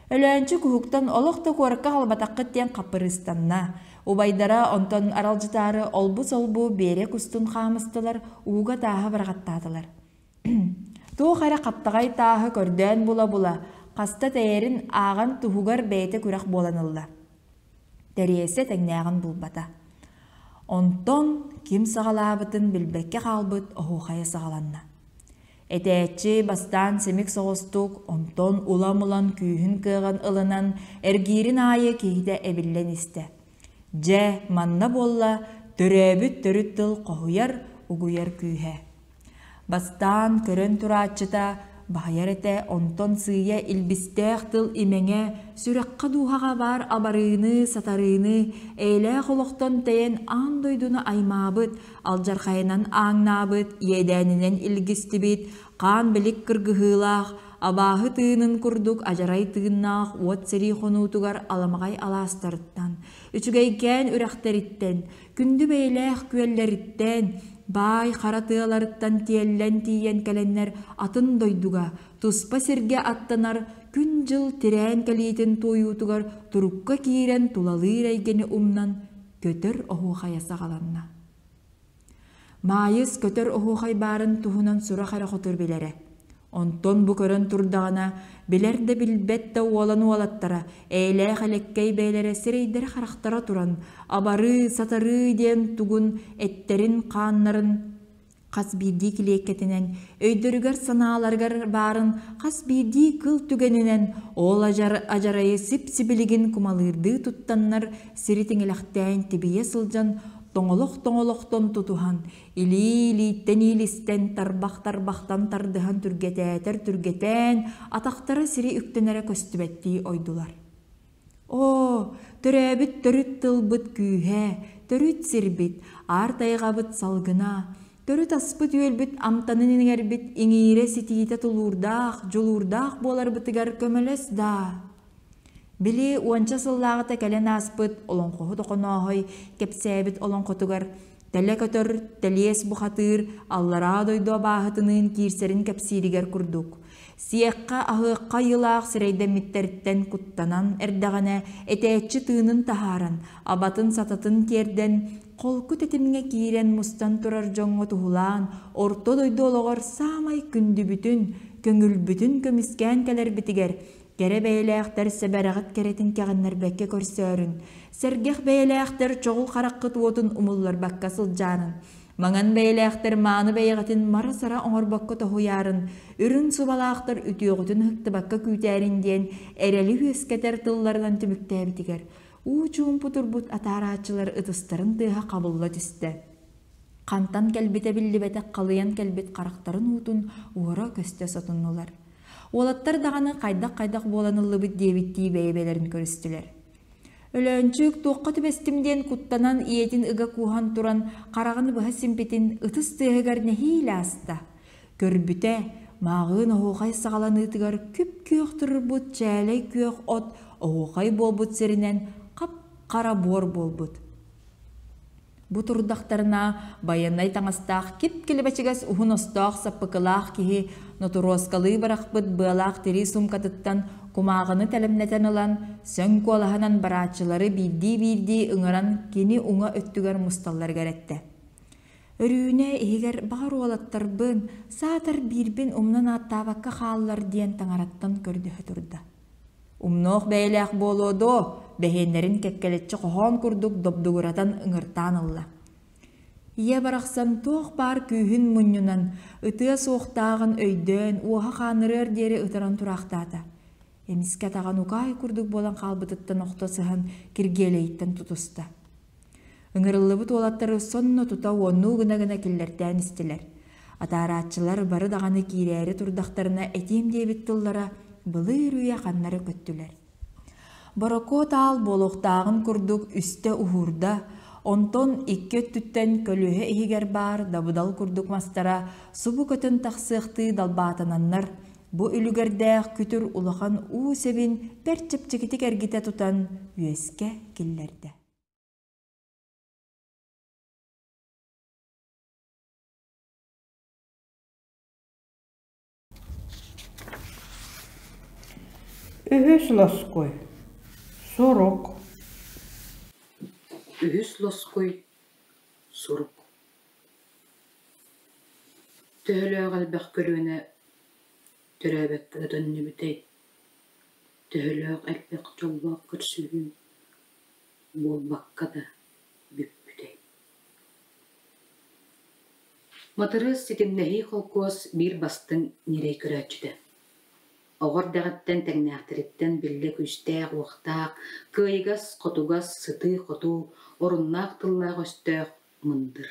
Өлөөнчүк уһуктан олох да куоракка халбатаххыт диэн хаппырыыстанна. Убайдара онтон аралдьытаары олбу-солбу биэрэк устун хаамыстылар, ууга тааһы быраҕаттаатылар. Туох эрэ хаптаҕай тааһы көрдөөн була-була, хаста тэйэрин ааҕан туһугар бэйэтэ күрэх буолан ылла. Тэриэсэ тэҥнээҕин булбата. Онтон ким саҕалаабытын билбэккэ хаалбыт оһуохайа саҕаланна. Этээччи бастаан симик соҕустук, онтон улам-улам күүһүн-кыаҕын ылынан, эргиирин аайы киһитэ эбиллэн истэ. Дьэ, манна буолла төрөөбүт төрүт тыл хоһуйар, угуйар күүһэ. Бастаан көрөн турааччыта баһыйар этэ, онтон сыыйа илбистээх тыл имэҥэ, сүрэххэ-дууһаҕа баар абарыыны, сатарыыны, эйэлээх олохтон тэйэн аан дойдуну аймаабыт, алдьархайынан ааҥнаабыт, иэдээнинэн илгистибит, хаан-билик кыргыһыылаах, абааһы тыынын курдук адьарай тыыннаах уот сэрии хонуутугар аламаҕай алаастарыттан, үчүгэйкээн үрэхтэриттэн, күндү бэйэлээх күөллэриттэн, баай хара тыаларыттан тиэллэн тиийэн кэлэннэр атын дойдуга, туспа сиргэ аттанар күн-дьыл тирээн кэлиитин туойуутугар турукка киирэн тулалыыр эйгэни умнан көтөр оһуохайа саҕаланна. Маайыс көтөр оһуохай баарын туһунан сурах эрэ хотур билэрэ. Онтон бу көрөн турдаҕына, билэр да билбэт да уолан уолаттара, эйэлээх элэккэй бэйэлэрэ сирэйдэрэ-харахтара туран, абарыы, сатарыы диэн тугун эттэрин-хааннарын хас биирдии килиэккэтинэн, өйдөрүгэр-санааларыгар баарын хас биирдии кыл түгэнинэн ол ажар адьарайы сип-сибилигин кумалыырдыы туттаннар сири тиҥилэхтээн тибийэ сылдьан. тоҥолох-тоҥолохтон тутуһан, илии-илииттэн иилистэн, тарбах-тарбахтан тардыһан түргэтээтэр түргэтээн, атахтара сири үктэнэрэ көстүбэттии ойдулар. Оо, төрөөбүт төрүт тылбыт күүһэ, төрүт сирбит, аар тайҕабыт салгына, төрүт аспыт-үөлбүт амтанын иҥэрбит иҥиирэ-ситиитэ тулуурдаах, дьулуурдаах буоларбытыгар көмөлөс даа! Били уонча сыллааҕыта кэлэн ааспыт олоҥхоһут Охонооһой кэпсээбит олоҥхотугар тэлэ көтөр, тэлиэс бухатыыр аллараа дойду абааһытыныын киирсэрин кэпсииригэр курдук, сиэххэ-аһыахха айылаах сирэйдэммиттэриттэн куттанан эрдэҕинэ этээччи тыынын таһааран, абатын-сататын тиэрдэн, холку тэтимҥэ киирэн мустан турар дьоҥҥо туһулаан, орто дойду олоҕор саамай күндүбүтүн, көҥүлбүтүн көмүскээн кэлэрбитигэр Кэрэ бэйэлээхтэр сэбэрэҕит кэрэтин кэҕиннэрбэккэ көрсөөрүн, сэргэх бэйэлээхтэр чоҕул хараххыт уотун умулларбакка сылдьаарын, маҥан бэйэлээхтэр мааны бэйэҕитин мара-сара оҥорбокко тоһуйаарын, үрүҥ субалаахтар үтүөҕүтүн ыһыктыбакка күүтээрин диэн эрэли үөскэтэр тылларынан түмүктээбитигэр, уу чуумпу турбут атаарааччылар ытыстарын тыаһа хабылла түстэ. Хантан кэлбитэ биллибэтэх халыйан кэлбит харахтарын уутун уора-көстө сотуннулар. Уолаттар даҕаны хайдах-хайдах буолан ыллыбыт диэбиттии бэйэ-бэйэлэрин көрүстүлэр. Өлөөнчүк туохха түбэстим диэн куттанан ийэтин ыга кууһан туран хараҕын быһа симпитин ытыс тыаһыгар нэһиилэ аста. Көрбүтэ, мааҕыын оһуохай саҕаланыытыгар күп-күөх турбут чээлэй күөх от оһуохай буолбут сиринэн хап-хара буор буолбут. Бу турдахтарына байыаннай таҥастаах кип-килэбэчигэс уһун остоох саппыкылаах киһи нотуруоскалыы бырахпыт быалаах тирии суумкатыттан кумааҕыны тэлэмнэтэн ылан, сөҥ куолаһынан барааччылары биирдии-биирдии ыҥыран кини уҥа өттүгэр мусталларыгар эттэ. Өрүүнэ иһигэр баҕар уолаттарбын, саатар биирбин умнан ааттаабакка хааллар диэн таҥараттан көрдөһө турда. Умнуох бэйэлээх буолуо дуо, бэһиэннэрин кэккэлэччи хоһоон курдук добдугуратан ыҥыртаан ылла. Ийэ барахсан туох баар күүһүн мунньунан, ытыа суохтааҕын өйдөөн, уоһа хаанырыар диэри ытыран тураахтаата. Эмискэ атаҕын укаай курдук буолан хаалбытыттан охто сыһан Киргиэлэйиттэн тутуста. Ыҥырыллыбыт уолаттары сонно тута уоннуу гына-гына киллэртээн истилэр. Атаарааччылар бары даҕаны киирээри турдахтарына этиим диэбит тыллара былыр үйэ ханнары көттүлэр. Борокуот аал буолуохтааҕын курдук үстэ уһуурда, онтон икки өттүттэн көлүөһэ иһигэр баар дабыдал курдук мастара субу көтөн тахсыахтыы далбаатананнар, бу үлүгэрдээх күтүр улахан уу сэбин бэрт чэпчэкитик эргитэ тутан үөскэ киллэрдэ. Үһүс лоскуй Сурук Үһүс лоскуй Сурук Төһөлөөх элбэх көлүөнэ төрөөбөккө да төннүбүтэй, төһөлөөх элбэх дьоллоох көрсүһүү буолбакка да бүппүтэй. Матырыас ситимнэһии холкуос биир бастыҥ ньирэй көрөөччүтэ. Оҕо эрдэҕиттэн тэҥнээхтэриттэн биллэ күүстээх-уохтаах, кыайыгас, хотугас, сытыы-хотуу, оруннаах тыллаах-өстөөх мындыр.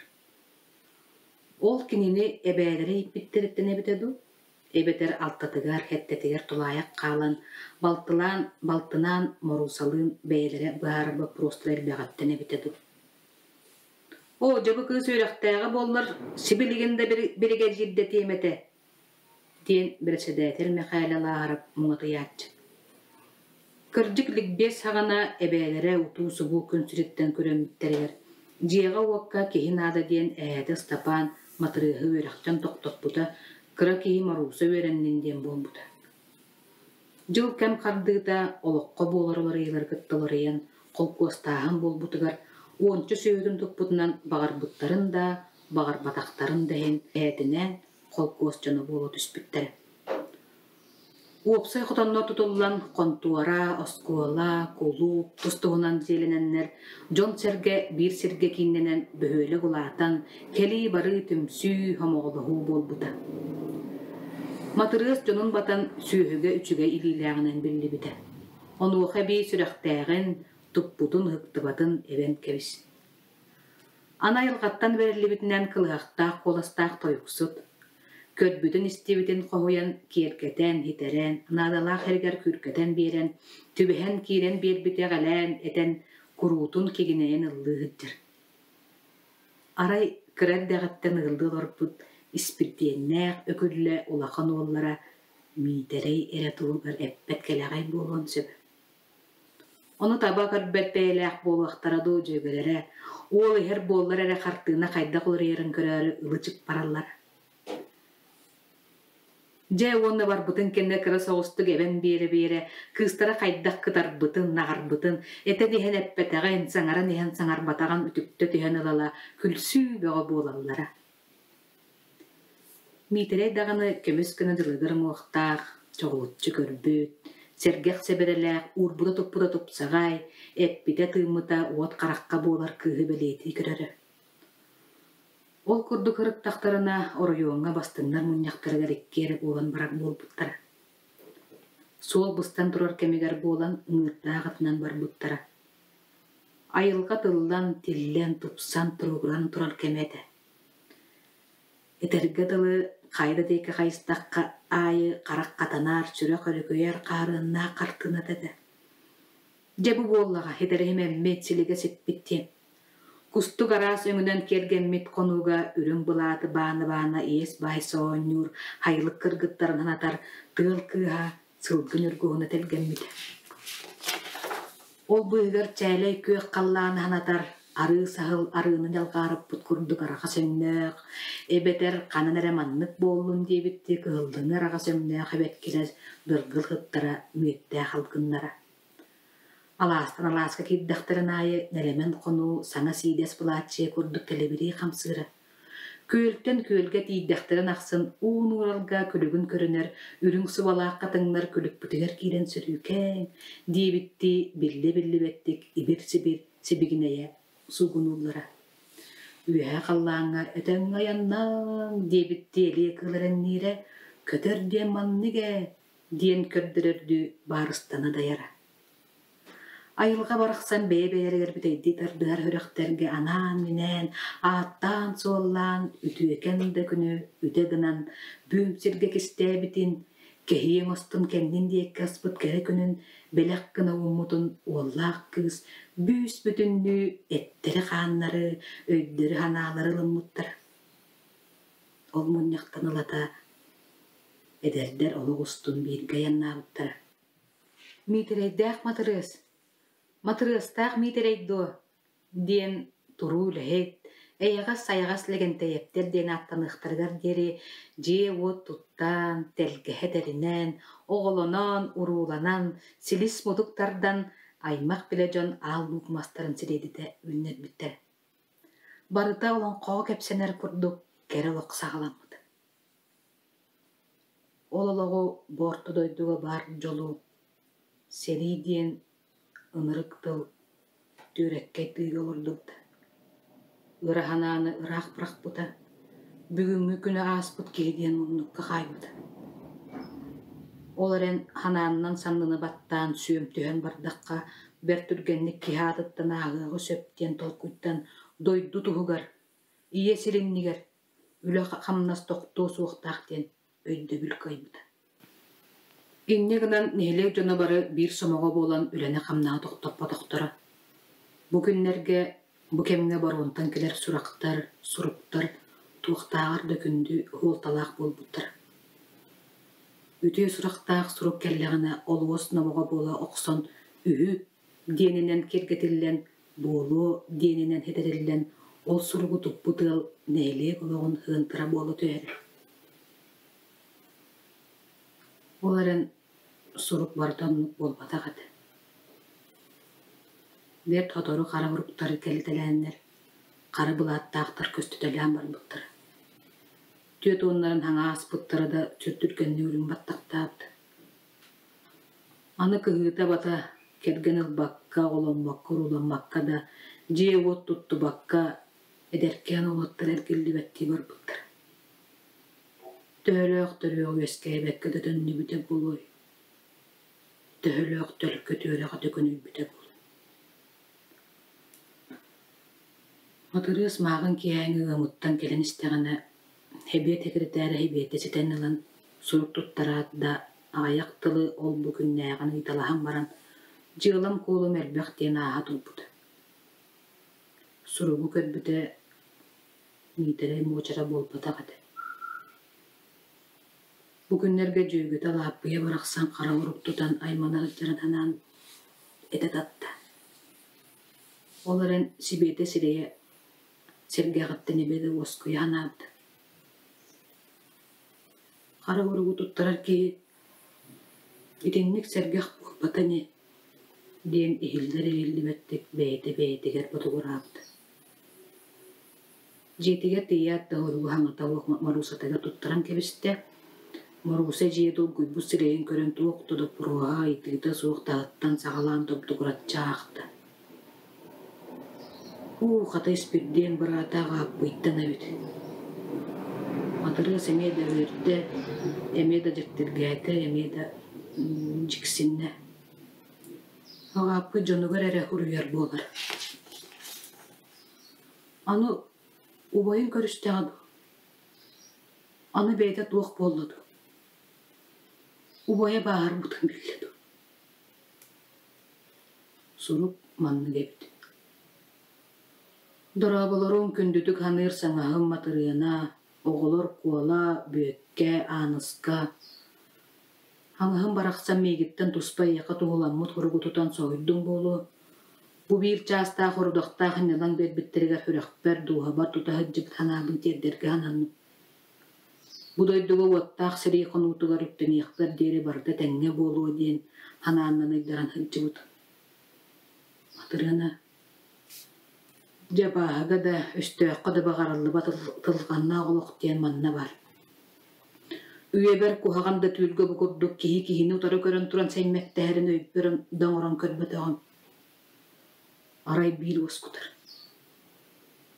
Ол кинини эбээлэрэ ииппиттэриттэн эбитэ дуу, эбэтэр алтатыгар, сэттэтигэр тулаайах хаалан, балтылаан, балтынаан Моруусалыын бэйэлэрэ быһаарар боппуруостара элбэҕиттэн эбитэ дуу. Оо, дьэ бу кыыс үөрэхтээҕэ буоллар, сибилигин да биригэдьиирдэтиэм этэ, диэн бэрэссэдээтэл Мэхээлэ Лааһарап муҥатыйааччы. Кырдьык ликбез саҕана эбээлэрэ утуу-субуу күн сириттэн күрэммиттэригэр дьиэҕэ-уокка киһи наада диэн эһээтэ Ыстапаан Матырыаһы үөрэхтэн тохтоппута, кыра киһи Морууса үөрэннин диэн буолбута. Дьыл-кэм хардыыта олоххо буолар уларыйыылары кытта уларыйан, холкуостааһын буолбутугар уонча сүөһүтүн туппутунан баҕарбыттарын да, баҕарбатахтарын да иһин эһээтинээн холкуос дьоно буола түспүттэрэ. Уопсай хотоннор тутуллан, хонтуора, оскуола, кулууп тус-туһунан дьиэлэнэннэр, дьон-сэргэ биир сиргэ кииннэнэн бөһүөлэк улаатан, кэлии-барыы түмсүү, сомоҕолоһуу буолбута. Матырыас дьонун батан сүөһүгэ үчүгэй илиилээҕинэн биллибитэ. Онуоха эбии сүрэхтээҕин, туппутун ыһыктыбатын эбэн кэбис. Аны айылҕаттан бэриллибитинэн кылыһахтаах куоластаах тойуксут, көрбүтүн-истибитин хоһуйан, киэргэтэн, һитэрэн, наадалаах эригэр күүркэтэн биэрэн, түбэһэн киирэн биэрбити эҕэлээн этэн, куруутун кигинэйэн ыллыы сылдьар. Арай кыра эрдэҕиттэн ыаллыы олорбут Испирдиэннээх Өкүллэ улахан уоллара Миитэрэй эрэ туһугар эппэт кэлэҕэй буолуон сөп. Ону таба көрбөт бэйэлээх буолуохтара дуу дьүөгэлэрэ, уол иһэр буоллар эрэ хартыына хайдах уларыйарын көрөөрү ылы-чып бараллара. Дьэ уонна барбытын кэннэ кыра соҕустук эбэн биэрэ-биэрэ кыыстара хайдах кытарбытын, наҕарбытын, этэн иһэн эппэтэҕин, саҥаран иһэн саҥарбатаҕын үтүктэ түһэн ыла-ыла күлсүү бөҕө буолаллара. Миитэрэй даҕаны көмүс гына дьылыгыр уҥуохтаах, чоҕулуччу көрбүт, сэргэх сэбэрэлээх, уурбута-туппута тупсаҕай, эппитэ-тыыммыта уот харахха буолар кыыһы бэлиэтии көрөрө. Ол курдук ырыттахтарына, оройуоҥҥа бастыҥнар мунньахтарыгар икки эрэ буолан барар буолбуттара. Суол быстан турар кэмигэр буолан ыҥыырдаах атынан барбыттара. Айылҕа тыллан, тиллэн, тупсан, туругуран турар кэмэ этэ. Этэргэ дылы, хайа да диэки хайыстахха аайы харах хатанар, сүрэх өрүкүйэр хаарыаннаах хартыыната этэ. Дьэ бу буоллаҕа итэрэһимэммит, силигэ сиппит диэн. Кустук араас өҥүнэн киэргэммит хонууга үрүҥ былааты баана-баана иэс баайса оонньуур хайылык кыргыттарын санатар тыал кыыһа сылгы ньургуһуна тэлгэммитэ. Ол быыһыгар чээлэй күөх халлааны санатар арыы саһыл арыыны ньалҕаарыппыт курдук араҕас өҥнөөх, эбэтэр ханан эрэ маннык буоллун диэбиттии кыһыллыҥы араҕас өҥнөөх эбэккилэр дыргыл ыттара мүөттээх алгыннара. Алаастан алааска киирдэхтэрин аайы нэлэмэн хонуу саҥа сиидэс былааччыйа курдук тэлибирии хамсыыра. Күөлтэн күөлгэ тиийдэхтэрин ахсын уу нууралга күлүгүн көрүнэр үрүҥ субалаах хатыҥнар күлүкпүтүгэр киирэн сөрүүкээҥ диэбиттии биллэ-биллибэттик ибир-сибир сибигинэйэ суугунууллара. Үөһэ халлааҥҥа өтөҥҥө айаннааҥ диэбиттии элиэ кыыл эрэнниирэ, көтөр диэн маннык ээ диэн көрдөрөрдүү баарыстана дайара. Айылҕа барахсан бэйэ-бэйэлэригэр бүтэйдии тардыһар үрэхтэргэ анаан-минээн, ааттаан-суоллаан, үтүөкэн да күнү үтэ гынан, бүүм сиргэ кистээбитин, кэһии оҥостон кэннин диэки аспыт кэрэ күнүн бэлэх гына ууммутун уоллаах кыыс бүүс-бүтүннүү эттэрэ-хааннары, өйдөрү-санаалары ылыммыттара. Ол мунньахтан ылата эдэрдэр олох устун бииргэ айаннаабыттара. Миитэрэйдээх Матырыас, Матырыастаах Миитэрэй дуо диэн туруу үлэһит, эйэҕэс-сайаҕас Лэгэнтэйэптэр диэн ааттаныахтарыгар диэри дьиэ-уот туттан, тэлгэһэ тэринэн, оҕолонон, урууланан, силис-мутук тардан аймах-билэ дьон аал луук мастарын сириэдитэ үүннэрбиттэр. Барыта олоҥхоҕо кэпсэнэр курдук кэрэ олох саҕаламмыт. Ол олоҕу бу орто дойдуга баар дьолу сэрии диэн ынырык тыл түөрэккэй тыыга олордубута, ыра санааны ыраах бырахпыта, бүгүҥҥү күнү ааспыт киһи диэн муннукка хаайбыта. Ол эрэн санааннан санныны баттаан сүөм түһэн бардахха бэрт түргэнник киһи аатыттан ааһыаҕы сөп диэн толкуйтан дойду туһугар, ийэ сир иннигэр үлэ-хамнас тохтуо суохтаах диэн өйдөбүл кыайбыта. Инньэ гынан нэһилиэк дьоно бары биир сомоҕо буолан үлэни-хамнаһы тохтоппотохторо. Бу күннэргэ, бу кэмҥэ боруонтан кэлэр сурахтар, суруктар туохтааҕар да күндү суолталаах буолбуттара. Үтүө сурахтаах сурук кэллэҕинэ олуос номоҕо буола охсон үһү диэнинэн киэргэтиллэн, буолуо диэнинэн ситэриллэн, ол суругу туппут ыал нэһилиэк олоҕун ыантара буола түһэрэ. Ол эрэн сурук барыта оннук буолбатах этэ. Бэрт сотору хара уруктары кэлитэлээннэр, хара былааттаахтар көстүтэлээн барбыттара. Түөрт уоннарын хаҥа ааспыттара да сүр түргэнник үрүҥ баттахтаабыт. Аны кыһыыта-абата кэргэн ылбакка, оҕоломмокко, урууламмакка да, дьиэ-уот туттубакка, эдэркээн уолаттар эргиллибэттии барбыттара. Төһөлөөх төрүөх үөскээбэккэ да төннүбүтэ буолуой, төһөлөөх төлкө түөрэҕэ төкүнүйбүтэ буолуой. Матырыас мааҕын киэһээҥҥи ыамыттан кэлэн истэҕинэ, Эбиэт сэкирэтээрэ Эбиэтэ ситэн ылан сурук туттараат да, аҕыйах тылы ол-бу күннээҕин ыйыталаһан баран, дьыалам-куолум элбэх диэн ааһа турбут. Суругу көрбүтэ Миитэрэй муочара буолбатах этэ. Бу күннэргэ дьүөгэтэ Алааппыйа барахсан хара урук тутан аймана сылдьарын санаан этэ татта. Ол эрэн Сибиэтэ сирэйэ сэргэҕиттэн эбэ да уоскуйа санаабыта. Хара уругу туттарар киһи итинник сэргэх буолбата ини диэн иһиллэр-иһиллибэттик бэйэтэ бэйэтигэр ботугураабыта. Дьиэтигэр тиийээт да уругу хаҥата Моруусатыгар туттаран кэбистэ. Морууса дьиэ долгуйбут сирэйин көрөн туох да доппуруоһа, ыйытыыта суох таһыттан саҕалаан добдугураччы аахта. Уу, хата Испирдиэн быраата Аҕааппыйтан эбит. Матырыас эмиэ да үөрдэ, эмиэ да дьиктиргээтэ, эмиэ да дьиксиннэ. Аҕааппыт дьонугар эрэ уруйар буолар. Аны убайын көрүстэҕэ дуу? Аны бэйэтэ туох буолла дуу? Убайа бааһырбытын биллэ дуу? Сурук маннык эбит: Дорооболоруҥ күндүтүк саныыр саҥаһым Матырыана, оҕолор Куола, Бүөккэ, Ааныска. Хаҥаһым барахсан миигиттэн туспа эйиэхэ туһуламмыт суругу тутан соһуйдуҥ буолуо. Бу биир чаастаах орудахтаах иннэлаҥ биэрбиттэригэр сүрэхпэр, дууһабар тута сылдьыбыт санаабын тиэрдэргэ сананным. Бу дойдуга уоттаах сэрии хонуутугар үктэниэхпэр диэри барыта тэҥҥэ буолуо диэн санааннан ыйдаран сылдьыбыт. Матырыана дьэ абааһыга да, өстөөххө да баҕарыллыбат тылҕаннаах олох диэн манна бар. Үйэбэр куһаҕан да түүлгэ бу курдук киһи киһини утары көрөн туран сэймэктэһэрин өйбөр да оҥорон көрбөтөҕүм. Арай биир уоскутар.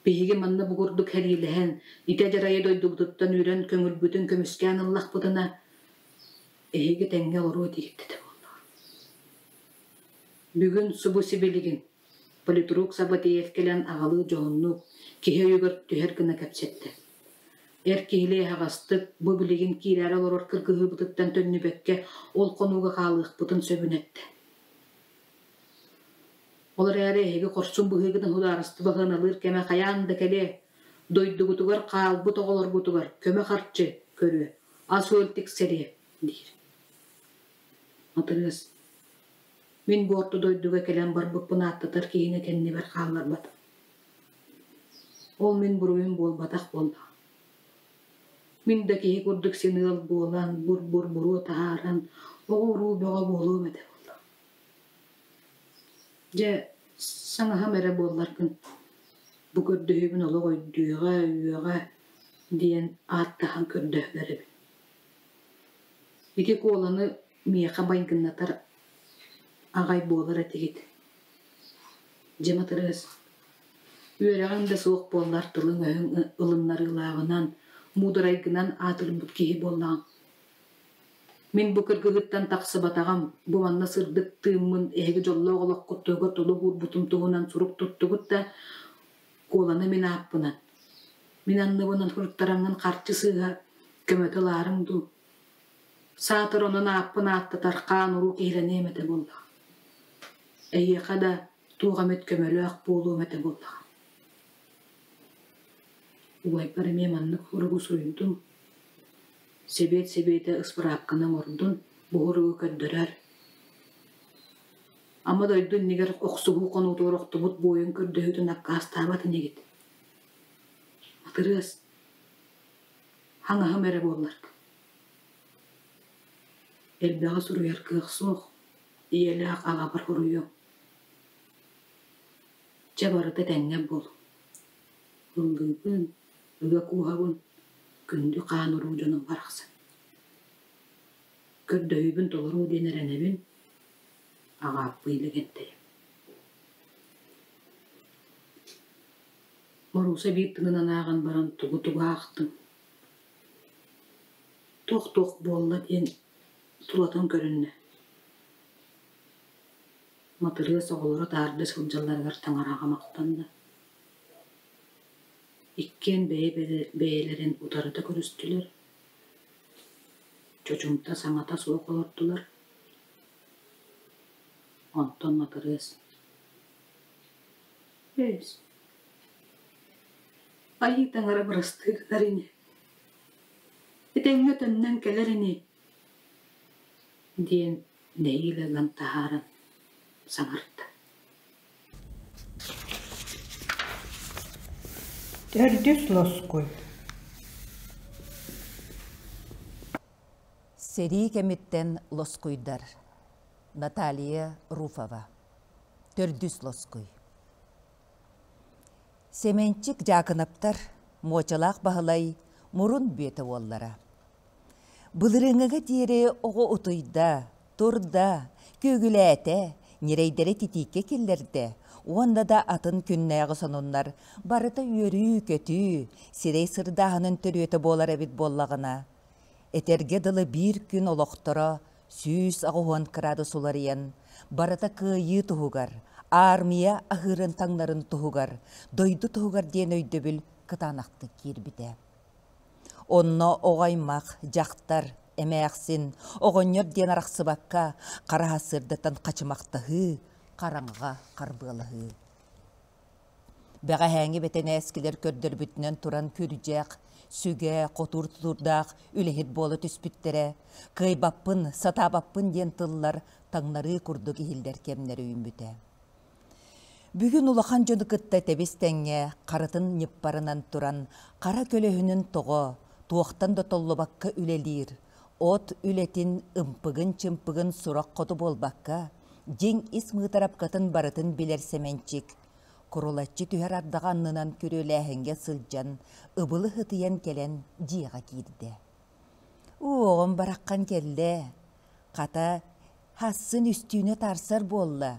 Биһиги манна бу курдук сэриилэһэн, ити адьарайы дойдубутуттан үүрэн көҥүлбүтүн көмүскээн ыллахпытына, эһиги тэҥҥэ олоруо этигит этэ буоллаҕа. Бүгүн субу сибилигин политрук Сабатеев кэлэн аҕалыы дьоһуннук, киһи өйүгэр түһэр гына кэпсэттэ. Эр киһилии аһаҕастык бу билигин киирээри олорор кыргыһыыбытыттан төннүбэккэ ол хонууга хаалыахпытын сөбүн эттэ. Ол эрээри эһиги хорсун быһыыгытын судаарыстыба сыаналыыр кэмэ хайаан да кэлиэ, дойдугутугар хаалбыт оҕолоргутугар көмө харчы көрүө, ас-үөл тиксэриэ диир. Матырыас, мин бу орто дойдуга кэлэн барбыппын ааттатар киһини кэннибэр хаалларбатым. Ол мин буруйум буолбатах буоллаҕа. Мин да киһи курдук син ыал буолан, бур-бур буруо таһааран, оҕо-уруу бөҕө буолуом этэ буолла. Дьэ, саҥаһым эрэ буолларгын, бу көрдөһүүбүн олох өйдүөҕэ, үөҕэ диэн ааттаһан көрдөһөр эбит. Ити куоланы миэхэ майгыннатар аҕай буолар этигит. Дьэ, Матырыас, үөрэҕиҥ да суох буоллар тылыҥ-өһүҥ ылыннарыылааҕынан, муударайгынан аатырбыт киһи буоллаҕыҥ. Мин бу кыргыһыттан тахсыбатаҕым, бу манна сырдык тыыммын эһиги дьоллоох олоххут туһугар толук уурбутум туһунан сурук туттугут да, Куоланы мин ааппынан, мин анныбынан суруттараҥҥын харчы сыыһа көмөтө ылаарыҥ дуу? Саатар онон ааппын ааттатар хаан-уруу киһилэниэм этэ буоллаҕа. Эйиэхэ да туох эмит көмөлөөх буолуом этэ буоллаҕа. Убайбар эмиэ маннык суругу суруйдум. Сэбиэт сэбиэтэ ыспыраапканы оҥордун, бу суругу көрдөрөр. Ама дойду иннигэр охсуһуу хонуутугар охтубут буойун көрдөһүүтүн аккаастаабат инигит. Матырыас, хаҥаһым эрэ буоллар. Элбэҕи суруйар кыах суох, ийэлээх аҕабар суруйуом. Чэ барыта этэҥҥэ буол. Ыллыыбын, ыга кууһабын, күндү хаан уруу дьонум барахсан. Көрдөһүүбүн толоруо диэн эрэнэбин, Аҕааппый Лэгэнтэйим. Морууса биир тыҥынан ааҕан баран тугу-тугу аахтым, туох-туох буолла диэн тулатын көрүннэ. Матырыас оҕолоро таһырдьа сылдьалларыгар таҥараҕа махтанна. Иккиэн бэйэ-бэйэлэрин утарыта көрүстүлэр, чочумта саҥата суох олордулар. Онтон Матырыас: «Ээс, айыы таҥара бырастыы гынар ини, этэҥҥэ төннөн кэлэр ини» диэн нэһиилэ ылан таһааран саҥарда. Төрдүс лоскуй Сэрии кэмиттэн лоскуйдар. Наталья Руфова. Төрдүс лоскуй. Сэмэнчик Дьаакынаптар Муочалаах Баһылай мурун бүөтэ уоллара. Былырыыҥҥыга диэри оҕо утуйда, турда, күөгүлээтэ, ньирэйдэри титииккэ киллэрдэ уонна да атын күннээҕи сонуннар барыта үөрүү-көтүү, сирэй сырдааһынын төрүөтэ буолар эбит буоллаҕына, этэргэ дылы биир күн олохторо 180 кыраадыс уларыйан, барыта кыайыы туһугар, аармыйа аһыырын таҥнарын туһугар, дойду туһугар диэн өйдөбүл кытаанахтык киирбитэ. Онно оҕо аймах, дьахтар, эмээхсин, оҕонньор диэн арахсыбакка, хараһа сырдатан хачымахтаһыы, хараҥаҕа харбыалаһыы. Бэҕэһээҥҥи бэтэнээскилэр көрдөрбүтүнэн туран күрдьэх, сүгэ, хотуур тутуурдаах үлэһит буола түспүттэрэ, кыайбаппын, сатаабаппын диэн тыллар таҥнарыы курдук иһиллэр кэмнэр үүммүтэ. Бүгүн улахан дьону кытта тэбис-тэҥҥэ харытын ньыппарынан туран хара көлөһүнүн тоҕо, туохтан да толлубакка үлэлиир, от үлэтин ымпыгын-чымпыгын сурах хоту буолбакка, дьиҥ ис мыытарапкатын барытын билэр Сэмэнчик, курулаччы түһэр ардаҕа аннынан күрүөлээһиҥҥэ сылдьан, ыбылы ытыйан кэлэн дьиэҕэ киирдэ. Уоҕум бараххан кэллэ, хата, хассын үстүүнэ таарсар буолла,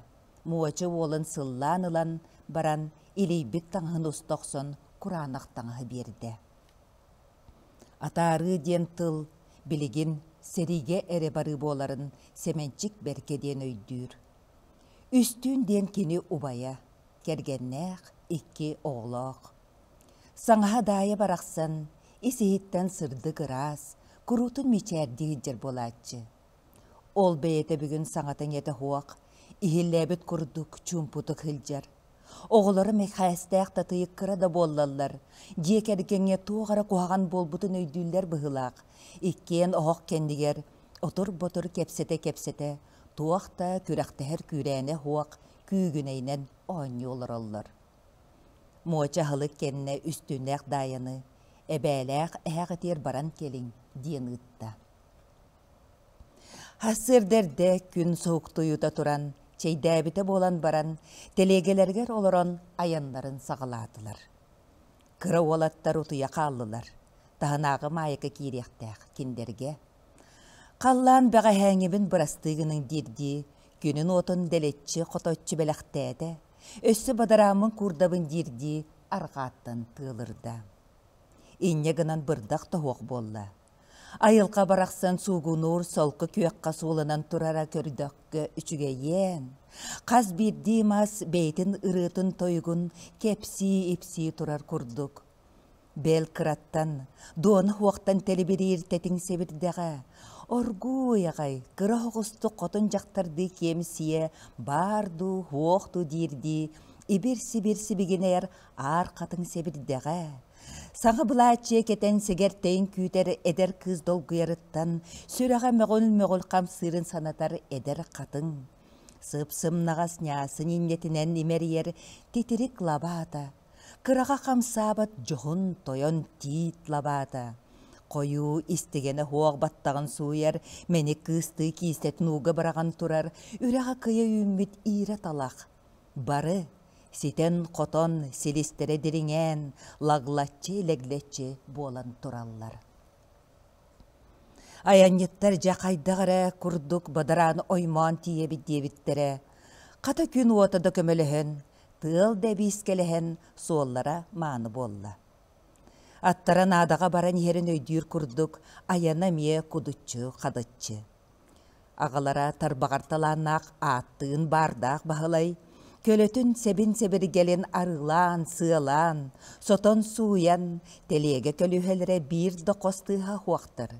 Муоча уолун сыллаан ылан баран илийбит таҥаһын уста охсон кураанах таҥаһы биэрдэ. Атаарыы диэн тыл билигин сэриигэ эрэ барыы буоларын Сэмэнчик бэркэ диэн өйдүүр. Үстүүн диэн кини убайа, кэргэннээх, икки оҕолоох. Саҥаһа Даайа барахсан ис-иһиттэн сырдык ыраас, куруутун мичээрдии сылдьар буолааччы. Ол бэйэтэ бүгүн саҥата-иҥэтэ суох, иһиллээбит курдук чуумпутук сылдьар. Оҕолоро Мэхээстээх Татыйык кыра да буоллаллар, дьиэ кэргэҥҥэ туох эрэ куһаҕан буолбутун өйдүүллэр быһыылаах. Иккиэн оһох кэннигэр отур-ботур кэпсэтэ-кэпсэтэ, туох да күрэхтэһэр күүрээнэ суох күүгүнэйинэн оонньуу олороллор. Муоча аһылык кэннэ үстүүннээх Даайаны эбээлээх эһэҕитигэр баран кэлиҥ диэн ыытта. Сарсыарда эрдэ күн суһуктуйуута туран, чэйдээбитэ буолан баран, тэлиэгэлэригэр олорон айаннарын саҕалаатылар. Кыра уолаттар утуйа хааллылар, таһынааҕы Маайка киириэхтээх кинилэргэ. Халлаан бэҕэһээҥҥибин бырастыы гыныҥ диирдии, күнүн уотун дэлэччи хоточчу бэлэхтээтэ, өссө бадарааммын куурдабын диирдии арҕааттан тыалырда. Инньэ гынан бырдах тоһуох буолла. Айылҕа барахсан суугунуур солко күөххэ сууланан турара көрдөххө үчүгэйиэн. Хас биирдии мас бэйэтин ырыатын-тойугун кэпсии-ипсии турар курдук. Бэл кыраттан, дуона суохтан тэлибириир тэтиҥ сэбирдэҕэ, оргууй аҕай кыра оҕустук хотун дьахтардыы киэмсийэ баар дуу, суох дуу диирдии ибир-сибир сибигинэйэр аар хатыҥ сэбирдэҕэ, Саҥа былааччыйа кэтэн сэгэртэйин күүтэр эдэр кыыс долгуйарыттан сүрэҕэ мөҕүл-мөҕүл хамсыырын санатар эдэр хатыҥ. Сып-сымнаҕас ньаасын инньэтинэн имэрийэр титирик лабаата, кыраҕа хамсаабат дьоһун тойон тиит лабаата, хойуу истигэнэ суох баттаҕын сууйар мэник кыыстыы киистэтин ууга быраҕан турар үрэҕэ кыйа үүммүт иирэ талах, Бары ситэн-хотон, силистэрэ дириҥээн, лаглаччы-лэглэччи буолан тураллар. Айанньыттар дьэ хайдах эрэ курдук бадарааны оймоон тиийэбит диэбиттэрэ. Хата күн уота да көмөлөһөн, тыал да эбиискэлэһэн суоллара мааны буолла. Аттара наадаҕа баран иһэрин өйдүүр курдук айана эмиэ кудуччу-хадыччы. Аҕалара тарбаҕар талааннаах ааттыын баардаах Баһылай, Көлөтүн сэбин-сэбиргэлин арыылаан, сыалаан, сотон сууйан, тэлиэгэ көлүөһэлэрэ биир да хос тыаһа суохтар.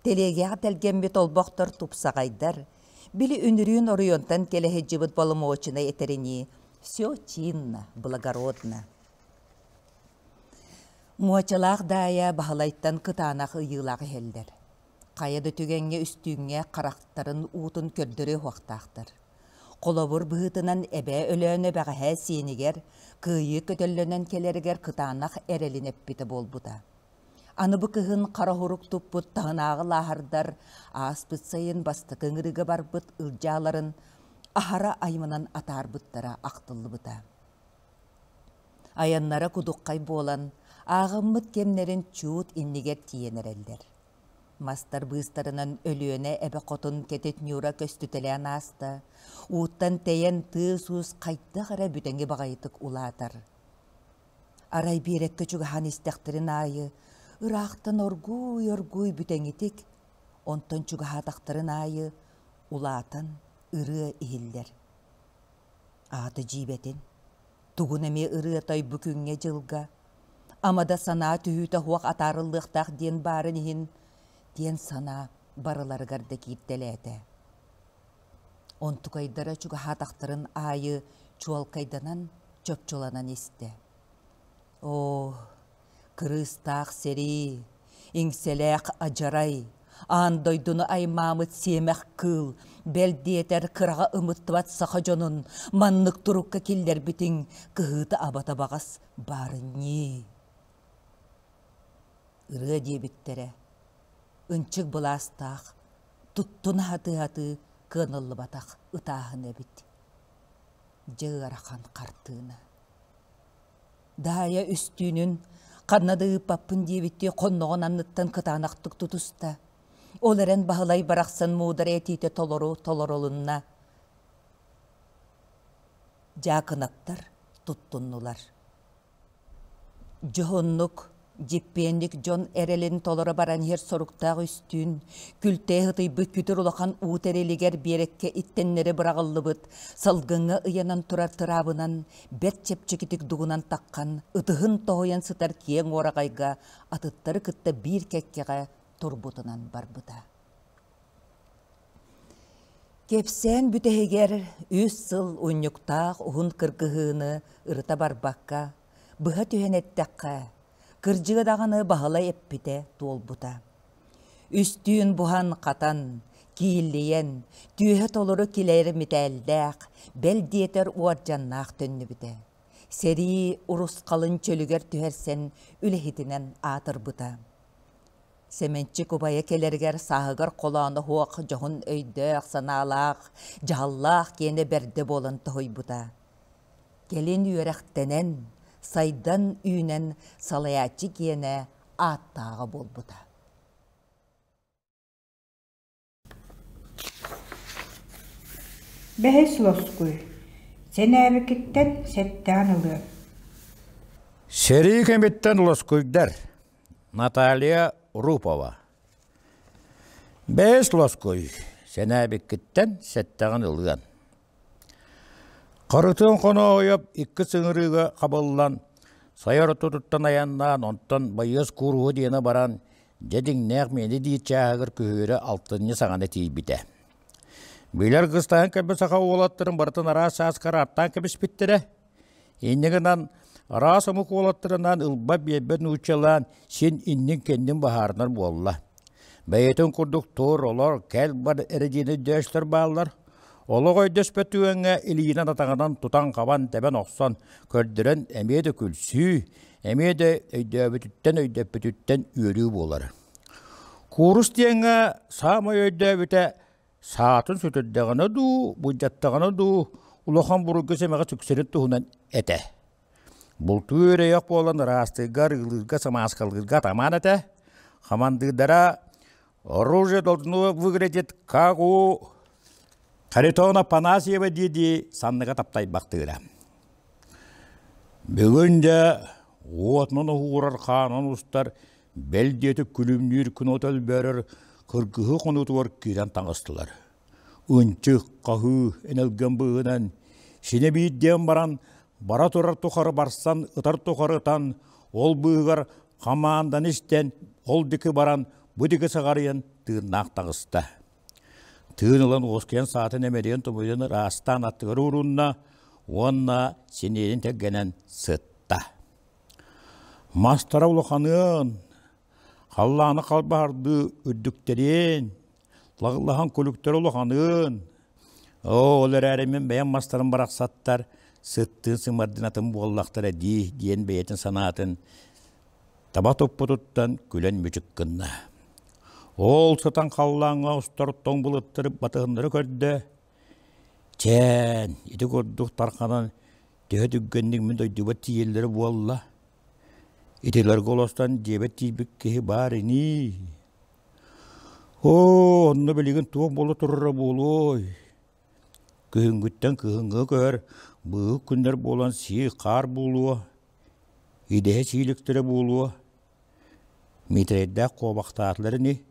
Тэлиэгэҕэ тэлгэммит олбохтор тупсаҕайдар. Били үнүрүүн оройуонтан кэлэ сылдьыбыт боломуочунай этэринии «все чинно, благородно». Муочалаах Даайа Баһылайтан кытаанах ыйыылаах иһэллэр. Хайа да түгэҥҥэ үстүүҥҥэ харахтарын уутун көрдөрүө уохтаахтар. Холобур быһыытынан эбээ Өлөөнө бэҕэһээ сиэнигэр кыайыы көтөллөнөн кэлэригэр кытаанах эрэлин эппитэ буолбута. Аны бу кыһын хара уһурук туппут таһынааҕы лааһардар ааспыт сайын бастакы ыҥырыыга барбыт ылдьааларын аһара айманан атаарбыттара ахтыллыбыта. Айаннара кудуххай буолан, ааҕыммыт кэмнэрин чуут иннигэр тиийэн эрэллэр. Мастар быыстарынан Өлүөнэ эбэ хотун кэтит Ньура көстүтэлээн ааста, ууттан тэйэн тыас-уус хайдах эрэ бүтэҥи баҕайытык улаатар. Арай биэрэккэ чугаһаан истэхтэрин аайы ыраахтан оргууй-оргууй бүтэҥитик, онтон чугаһаатахтарын аайы улаатан ырыа иһиллэр. Аата дьиибэтин, тугун эмиэ ырыатай бу күҥҥэ-дьылга, ама да санаа түһүүтэ суох атаарыллыахтаах диэн баарын иһин, диэн санаа барыларыгар да кииртэлээтэ. Онтукайдара чугаһаатахтарын аайы чуолкайданан, чопчуланан истэ. Оо, кырыыстаах сэрии, иҥсэлээх адьарай, аан дойдуну аймаамыт сиэмэх кыыл, бэл диэтэр кыраҕа ымыттыбат саха дьонун маннык турукка киллэрбитиҥ кыһыыта-абата баҕас баарынньыы. Ырыа диэбиттэрэ, ынчык былаастаах, туттуна сатыы-сатыы кыаныллыбатах ытааһын эбит. Дьэ ыарахан хартыына. Даайа үстүүнүн ханна да ыыппаппын диэбиттии хонноҕун анныттан кытаанахтык тутуста. Ол эрэн Баһылай барахсан муударай этиитэ толору толорулунна. Дьаакынаптар туттуннулар. Дьоһуннук, дьиппиэнник дьон эрэлин толоро баран иһэр соруктаах үстүүн, күлтээх ытыйбыт күтүр улахан уу тэрилигэр биэрэккэ иттэннэри быраҕыллыбыт, салгыҥҥа ыйанан турар тыраабынан бэрт чэпчэкитик дугунан таххан, ытыһын тоһуйан сытар киэҥ уораҕайга атыттары кытта биир кэккэҕэ турбутунан барбыта. Кэпсээн бүтэһигэр үс сыл унньуктаах уһун кыргыһыыны ырыта барбакка, быһа түһэн эттэххэ, кырдьыга даҕаны Баһылай эппитэ туолбута. Үстүүн буһан-хатан, кииллийэн, түөһэ толору килэр митээллээх, бэл диэтэр уордьаннаах төннүбүтэ. Сэрии урусхалын чөлүгэр түһэрсэн үлэһитинэн аатырбыта. Сэмэнчик убайа кэлэригэр сааһыгар холооно суох дьоһун өйдөөх-санаалаах, дьаһаллаах киэнэ бэрдэ буолан тоһуйбута. Кэлин үөрэхтэнэн, сайдан үүнэн салайааччы киэнэ ааттааҕа буолбута. Бэһис лоскуй Сэнээбикиттэн сэттээн ылыам Сэрии кэмиттэн лоскуйдар Наталья Рупова Бэһис лоскуй Сэнээбиккиттэн сэттэҕин ылыан Харытын Хонооһойоп икки сыҥырыыга хабыллан, сайа ортотуттан айаннаан, онтон байыас кууруһу диэни баран, дьэ дьиҥнээх миэнэ диир чааһыгар күһүөрү алтынньы саҥана тиийбитэ. Билэр кыстаһан кэлбит саха уолаттарын барытын араас сааскар ааттаан кэбиспиттэрэ. Инньэ гынан араас омук уолаттарынан ылбат-биэрбэт нууччалаан син иннин-кэннин баһаарынар буолла. Бэйэтин курдук тур, олор, кэл-бар эрэ диэн өйдөөччүлэр бааллар. Олох өйдөспөт түгэҥҥэ илиинэн-атаҕынан тутан-хабан, тэбэн-охсон, көрдөрөн эмиэ да күлсүү, эмиэ да өйдөөбүтүттэн өйдөппүтүттэн үөрүү буолар. Куурус диэҥҥэ саамай өйдөөбүтэ саатын сүтэрдэҕинэ дуу, былдьаттаҕына дуу улахан буруйга-сэмэҕэ сүксэрин туһунан этэ. Бултуу үөрүйэх буолан ыраастыырга, арыгылыырга, самааскалыырга атамаан этэ. Хамандыырдара «Оружие должно выглядеть как у Харитона Панасьева» дии-дии санныга таптайбахтыыра. Бүгүн дьэ уотунан уһуурар хаанын устар, бэл диэтик күлүмнүүр күн от өлбөөрөр кыргыһыы хонуутугар киирэн таҥастылар. Ынчык, хаһыы, энэлгэн быыһынан Синэ биир диэн баран, бара турар тухары барсан, ытар тухары ытан, ол быыһыгар хамаанданы истэн, ол диэки баран, бу диэки сыҕарыйан тыыннаах таҕыста. Тыын ылан уоскуйан саатын эмэрийэн тумуйан ыраастаан аттыгар уурунна уонна синиэлин тэлгэнэн сытта. Мастара улаханыан, халлааны халбаһардыы үрдүктэриэн, лаҕылаһан күлүктэрэ улаханыан. Оо, ол эрээри мин бэйэм мастарым барахсаттар сыттыын сымардын атын буоллахтара дии диэн бэйэтин санаатын таба туппутуттан күлэн мүчүк гынна. Ол сытан халлааҥҥа устар тоҥ былыттары батыһыннары көрдө. Чээн, ити курдук тарханан төһө түргэнник мин дойдубар тиийэллэрэ буолла. Итилэргэ олостон дьиэбэр тиийбит киһи баар ини. Оо, онно билигин туох буола турара буолуой? Күһүҥҥүттэн кыһыҥҥы көһөр быыһык күннэр буолан сии хаар буолуо, идэһэ сииликтэрэ буолуо. Миитэрэйдээх куобахтаатылар ини.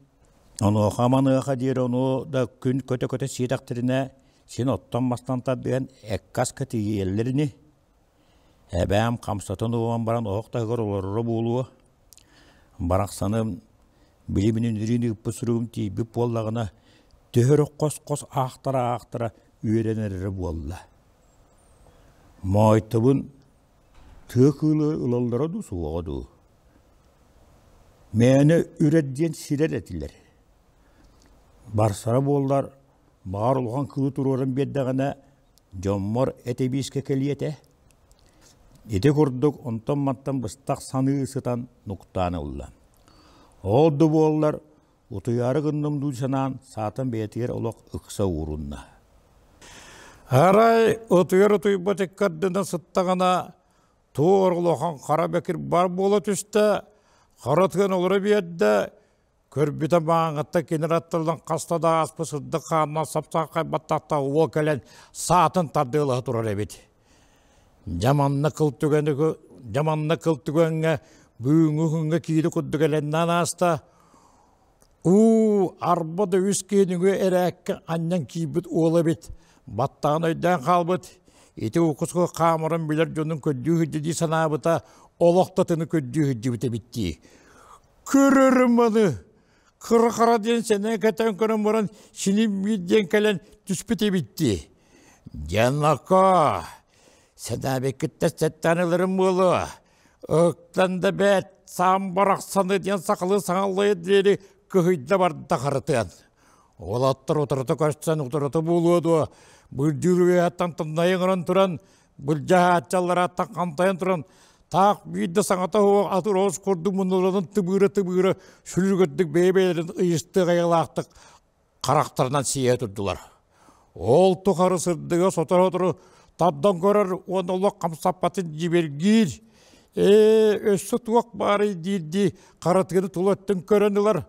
Онуоха-маныаха диэри ону да күн көтө-көтө сиэтэхтэринэ син оттон-мастан тардыһан эккаска тиийэллэр ини. Эбээм хамсатын уган баран оһох таһыгар олороро буолуо. Барахсаным били мин үнүрүүн ыыппыт суругум тиийбит буоллаҕына, төһө эрэ хос-хос аахтара-аахтара үөрэнэр эрэ буолла. Моойтобун тыа кыылы ылаллара дуу, суоҕа дуу? Мээнэ үрэр диэн сирэр этилэр. Барсара буоллар, баҕар улахан кыылы туруоран биэрдэҕинэ, дьоммор этэбиискэ кэлиэ этэ. Ити курдук онтон-мантан быстах саныы сытан нуктаан ылла. Ол да буоллар, утуйаары гынным дуу санаан, саатан бэйэтигэр олох ыкса уурунна. Арай утуйар утуйбат иккардынан сыттаҕына, туох улахан хара бэкир бар буола түстэ, хара тыан олоро биэрдэ, Көрбүтэ мааҥҥыттан кинилэр аттарынан хаста да ааспыт сырдык хааннаах сап-сааххай баттахтаах уол кэлэн саатын тардыалаһа турар эбит. Дьэ манна кыл түгэни дьэ манна кыл түгэҥҥэ бүгүҥҥү күҥҥэ киири курдук элэннээн ааста. Уу, арба да үс киһи эрээккэ анньан киирбит уол эбит. Баттаҕын өйдөөн хаалбыт. Ити укуску хаамарын билэр дьонун көрдүү сылдьа дии санаабыта, олох да атыны көрдүү сылдьыбыт эбит дии. Көрөрүм аны кыра-хара диэн сэнэ кэтэн көрөн баран синим биир диэн кэлэн түспүт эбит дии. Дьанако, сэнээбиккиттэн сэттээн ыларым буолуо. Ыктан да бэт, саам барахсаны диэн сахалыы саҥаллайа диэри кыһыйда барда харытыан. Уолаттар утарыта көрсөн утарыта буолуо дуо, бырдьыыр үөһэттэн тымнайы ыҥыран туран, былдьаһааччалларааттан хантайан туран таах биирдэ саҥата суох атын оҕус курдук муннуларын тыбыыра-тыбыыра сүлүгүрдүк бэйэ-бэйэлэрин ыйыстыах айылаахтык харахтарынан сиэһэ турдулар. Ол тухары сырдыга сотору-сотору тардан көрөр уонна олох хамсаппатын дьибиргиир. Ээ, өссө туох баарый диирдии харатыгын тула өттүн көрөн ылар.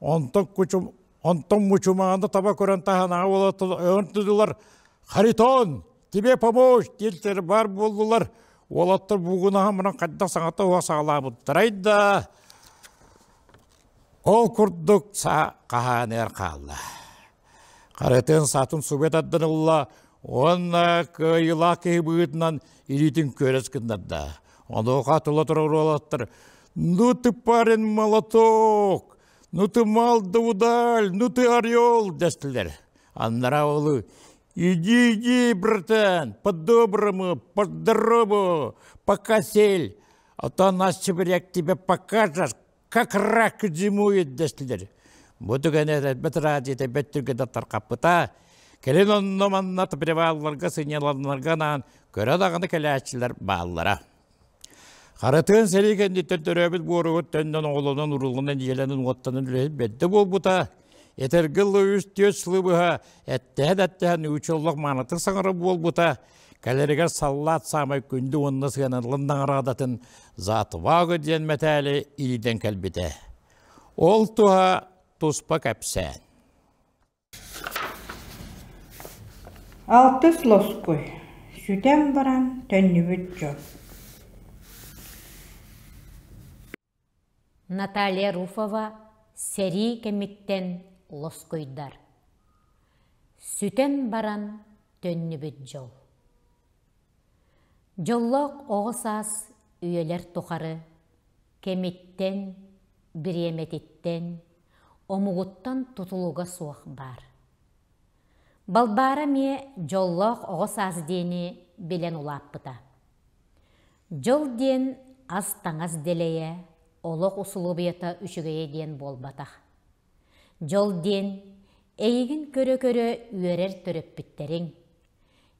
Онтон кучум онтон мучумааны таба көрөн таһынааҕы уолаттар Харитон, тебе помочь диэлтэр бар буоллулар. Уолаттар буугунаһан мунан хайдах саҥата уһа саҕалаабыттарай да ол курдук саа хаһааныгар хаалла. Харытын саатын субе тардан ылла уонна кыайыылаах киһи быһыытынан илиитин күөрэс гыннарда. Онуоха тула турар уолаттар «Ну ты парень молоток! Ну ты мал да удаль! Ну ты орел!» дэстилэр. Аннараа уолу «Иди, иди, братан, по-доброму, по-здоровому, пока сель, а то наш сибиряк тебе покажет, как рак зимует» дэстилэр. Бу түгэни эбэт радиота бэт түргэнэ тарҕаппыта. Кэлин онно-манна привалларга, сынньаланнарга анаан көрө даҕаны кэлээччилэр бааллара. Харытыан сэрии кэнниттэн төрөөбүт буоругут төннөн оҕолонон урууланан ийэлэнэн уоттанан үлэһит бэрдэ буолбута. Этэргэ дылы үс-түөрт сылы быһа эттэһэн-эттэһэн учуоллах маанытык саҥара буолбута. Кэлэригэр саллаат саамай күндү уонна сыаналан наҕараадатын «За отвагу» диэн мэтээли илиитэн кэлбитэ. Ол туһа туспа кэпсээн. Алтыс лоскуй сүтэн баран төннүбүт дьон Наталья Руфова сэрии кэмиттэн лоскуйдар. Сүтэн баран төннүбүт дьол. Дьоллоох оҕо саас үйэлэр тухары кэмиттэн, бириэмэтиттэн, омугуттан тутулуга суох баар. Балбаара эмиэ дьоллоох оҕо саас диэни билэн улааппыта. Дьол диэн ас-таҥас дэлэйэ, олох усулуобуйата үчүгэйэ диэн буолбатах. Дьол диэн эйигин көрө-көрө үөрэр төрөппүттэриҥ,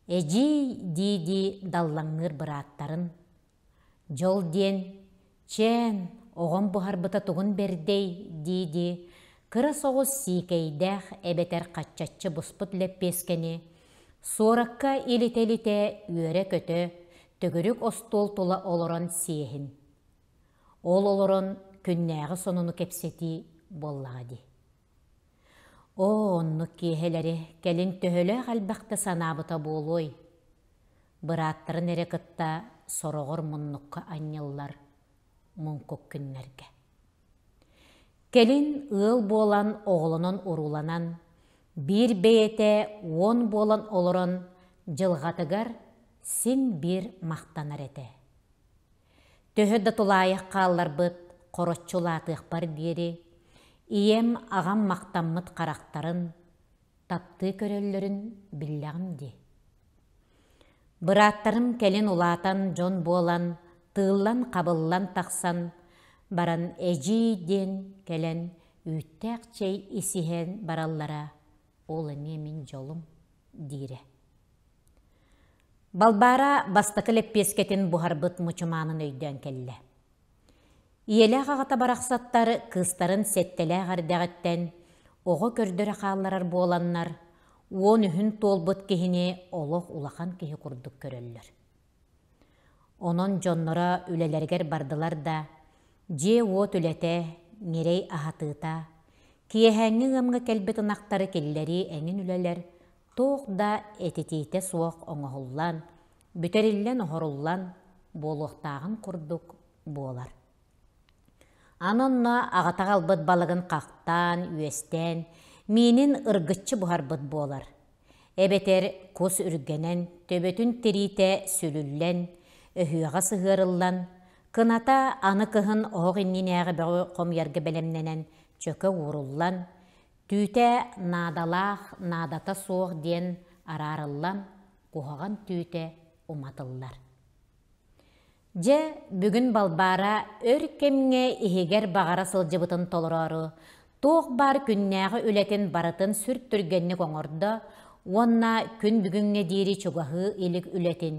эдьиий дии-дии даллаҥныыр бырааттарын. Дьол диэн чээн, оҕом буһарбыта тугун бэрдэй дии-дии кыра соҕус сиикэйдээх эбэтэр хаччаччы буспут лэппиэскэни суоракка илитэ-илитэ үөрэ-көтө төгүрүк остуол тула олорон сиэһин. Ол олорон күннээҕи сонуну кэпсэтии буоллаҕа дии. Оо, оннук киэһэлэри кэлин төһөлөөх элбэхтэ санаабыта буолуой? Бырааттарын эрэ кытта сороҕор муннукка анньыллар муҥкук күннэргэ. Кэлин ыал буолан оҕолонон-урууланан, биир бэйэтэ уон буолан олорон дьылҕатыгар син биир махтанар этэ. Төһө да тулаайах хаалларбыт хороччу улаатыахпар диэри, ийэм, аҕам махтаммыт харахтарын таптыы көрөллөрүн биллэҕим дии. Бырааттарым кэлин улаатан дьон буолан, тыыллан-хабыллан тахсан баран эдьиий диэн кэлэн үүттээх чэй исиһэн бараллара ол эмиэ мин дьолум диирэ. Балбаара бастакы лэппиэскэтин буһарбыт мучумаанын өйдөөн кэллэ. Ийэлээх аҕата барахсаттар кыыстарын сэттэлээх эрдэҕиттэн оҕо көрдөрө хаалларар буоланнар, уон үһүн туолбут киһини олох улахан киһи курдук көрөллөр. Онон дьонноро үлэлэригэр бардылар да, дьиэ-уот үлэтэ, ньирэй аһатыыта, киэһээҥҥи ыамҥа кэлбит ынахтары киллэрии эҥин үлэлэр туох да этитиитэ суох оҥоһуллан, бүтэриллэн-оһоруллан буолуохтааҕын курдук буолар. Аны онно аҕата аҕалбыт балыгын хахтаан, үөстээн, миинин ыргыччы буһарбыт буолар. Эбэтэр кус үргэнэн, төбөтүн тириитэ сүлүллэн, өһүөҕэ сыһыарыллан, кыната аны кыһын оһох иннинээҕи бөҕү хомуйарга бэлэмнэнэн чөкө ууруллан, Түүтэ наадалаах, наадата суох диэн араарыллан, куһаҕан түүтэ уматыллар. Дьэ, бүгүн Балбаара өр кэмҥэ иһигэр баҕара сылдьыбытын толороору, туох баар күннээҕи үлэтин барытын сүр түргэнник оҥордо уонна күн бүгүҥҥэ диэри чугаһыы илик үлэтин,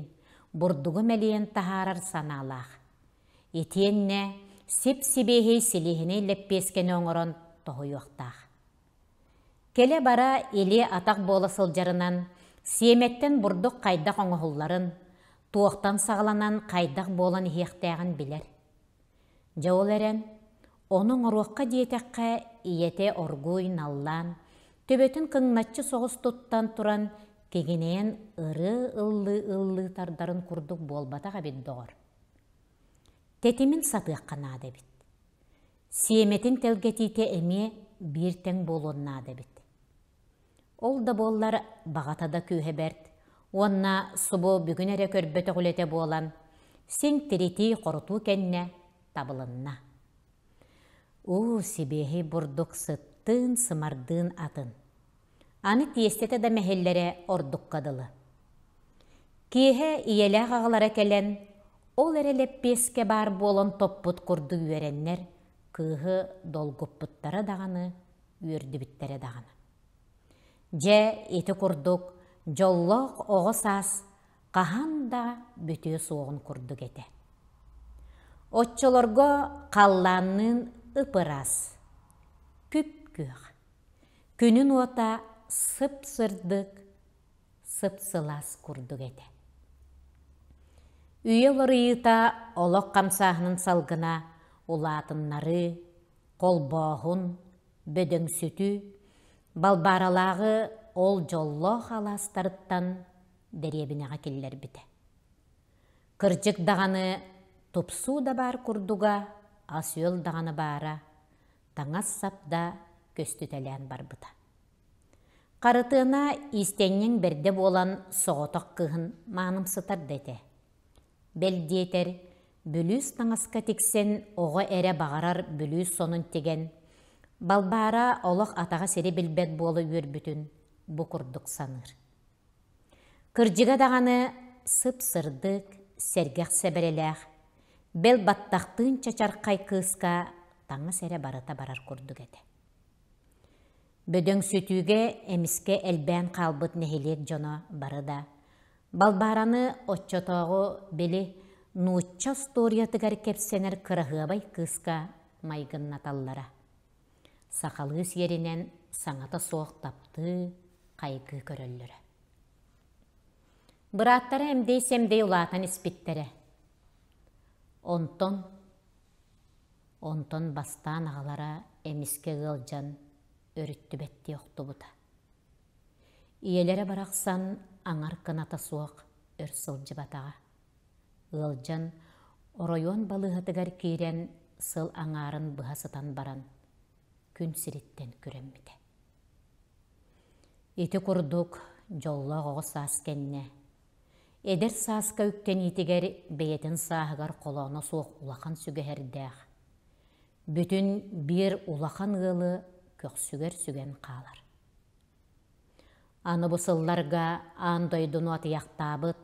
бурдугу мэлийэн таһаарар санаалаах. Итиэннэ сип-сибиэһэй силиһинэй лэппиэскэни оҥорон тоһуйуохтаах. Кэлэ-бара илии-атах буола сылдьарынан сиэмэттэн бурдук хайдах оҥоһулларын, туохтан саҕаланан хайдах буолан иһиэхтээҕин билэр. Дьэ ол эрэн, ону оҥоруохха диэтэххэ ийэтэ оргууй наллаан, төбөтүн кыҥначчы соҕус туттан туран кигинэйэн ырыа ыллыы-ыллыы тардарын курдук буолбатах эбит доҕор. Тэтимин сатыахха наада эбит. Сиэмэтин тэлгэтиитэ эмиэ биир тэҥ буолуон наада эбит. Ол да буоллар баҕата да күүһэ бэрт уонна субу бүгүн эрэ көрбөтөх үлэтэ буолан, син тиритии-хорутуу кэннэ табылынна. Уу, сибиэһэй бурдук сыттыын-сымардыын атын. Аны тиэстэтэ да мэһиллэрэ ордукка дылы. Киэһэ ийэлээх аҕалара кэлэн, ол эрэ лэппиэскэ баар буолан топпут курдук үөрэннэр, кыыһы долгуппуттара даҕаны, үөрдүбүттэрэ даҕаны. Дьэ, ити курдук дьоллоох оҕо саас хаһан да бүтүө суоҕун курдук этэ. Оччолорго халлаанныын ып-ыраас, күп-күөх. Күнүн уота сып-сырдык, сып-сылаас курдук этэ. Үйэ уларыйыыта олох хамсааһынын салгына улаатыннарыы, холбооһун, бөдөҥсүтүү, Балбааралааҕы ол дьоллоох алаастарыттан дэриэбинэҕэ киллэрбитэ. Кырдьык даҕаны тупсуу да баар курдуга, ас-үөл даҕаны баара, таҥас-сап да көстүтэлээн барбыта. Харытыана иистэнньэҥ бэрдэ буолан соҕотох кыыһын маанымсытар да этэ. Бэл диэтэр, бүлүүс таҥаска тиксэн оҕо эрэ баҕарар бүлүүс сонун тигэн, Балбаара олох атаҕа сири билбэт буола үөрбүтүн бу курдук саныыр. Кырдьыга даҕаны сып-сырдык, сэргэх сэбэрэлээх, бэл баттахтыын чачархай кыыска таҥас эрэ барыта барар курдук этэ. Бөдөҥсүтүүгэ эмискэ элбээн хаалбыт нэһилиэк дьоно бары да Балбаараны оччотооҕу били нуучча остуоруйатыгар кэпсэнэр кыраһыабай кыыска майгыннаталлара. Сахалыы сиэринэн саҥата суох таптыы, хайгыы көрөллөрө. Бырааттара эмдэй-сэмдэй улаатан испиттэрэ. Онтон онтон бастаан аҕалара эмискэ ыалдьан өрүттүбэттии охтубута. Ийэлэрэ барахсан аҥар кыната суох өр сылдьыбатаҕа. Ыалдьан оройуон балыыһатыгар киирэн сыл аҥаарын быһа сытан баран күн сириттэн күрэммитэ. Ити курдук дьоллоох оҕо саас кэннэ эдэр сааска үктэниитигэр бэйэтин сааһыгар холооно суох улахан сүгэһэрдээх, бүтүн биир улахан ыалы көхсүгэр сүгэн хаалар. Аны бу сылларга аан дойдуну атыйахтаабыт,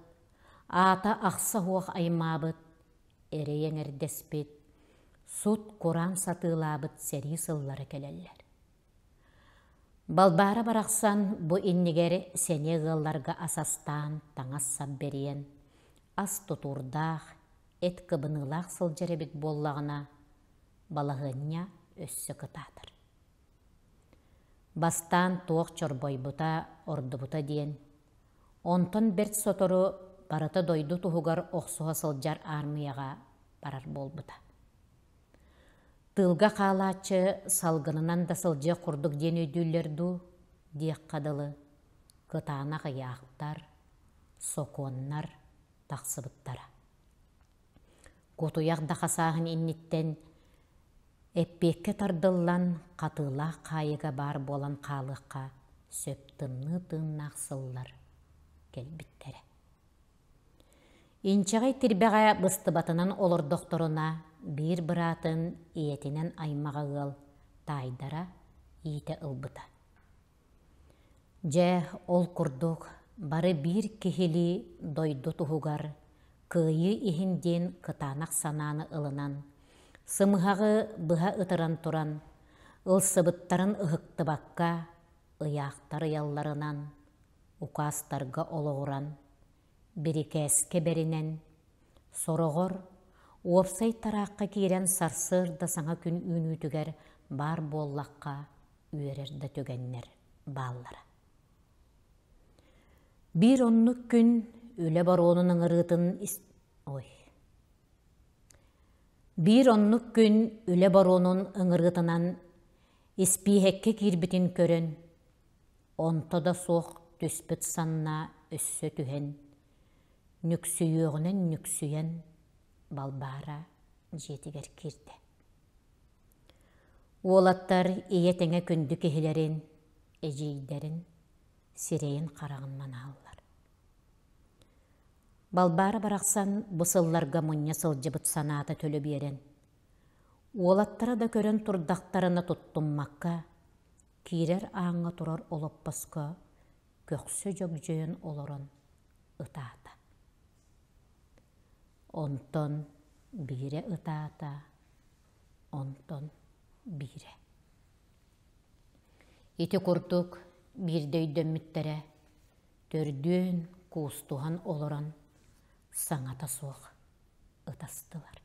аата ахса суох аймаабыт, эрэй эҥэрдэспит, сут-кураан сатыылаабыт сэрии сыллара кэлэллэр. Балбаара барахсан бу иннигэр сэниэ ыалларга ас астаан, таҥас-сап бэрийэн, ас тутуурдаах, эт кыбыныылаах сылдьар эбит буоллаҕына, балаһыанньа өссө кытаатар. Бастаан туох чорбойбута, ордубута диэн, онтон бэрт сотору барыта дойду туһугар охсуһа сылдьар аармыйаҕа барар буолбута. Тыылга хаалааччы салгынынан да сылдьыах курдук диэн өйдүүллэр дуу диэххэ дылы, кытаанах ыйаахтар, сокуоннар тахсыбыттара. Кутуйах да хасааһын инниттэн эппиэккэ тардыллан хатыылаах хаайыга баар буолан хаалыахха сөп тымныы тыыннаах сыллар кэлбиттэрэ. Инчэҕэй тирбэҕэ быстыбатынан олордохторуна биир быраатын ийэтинэн аймаҕа ыал таайдара иитэ ылбыта. Дьэ, ол курдук бары биир киһилии дойду туһугар кыайыы иһин диэн кытаанах санааны ылынан, сымыһаҕы быһа ытыран туран, ылсыбыттарын ыһыктыбакка, ыйаахтар ыйалларынан, укаастарга олоҕуран, бирикээскэ бэринэн, сороҕор уопсай тараахха киирэн сарсыарда саҥа күн үүнүүтүгэр баар буоллахха үөрэр да түгэннэр бааллара. Биир оннук күн үлэ боруонун ыҥырыытын ой Биир оннук күн үлэ боруонун ыҥырыытынан испииһэккэ киирбитин көрөн, онто да суох түспүт санна өссө түһэн, нүксүйүөҕүнэн нүксүйэн Балбаара дьиэтигэр киирдэ. Уолаттар ийэ тэҥэ күндү киһилэрин, эдьиийдэрин сирэйин-хараҕын манаһаллар. Балбаара барахсан бу сылларга мунньа сылдьыбыт санаата төлө биэрэн, уолаттара да көрөн турдахтарына туттуммакка, киирэр ааҥҥа турар олоппоско көхсө дьөгдьөйөн олорон ытаата. Онтон биирэ ытаата, онтон биирэ. Ити курдук биирдэ өйдөммүттэрэ, төрдүөн куустуһан олорон саҥата суох ытастылар.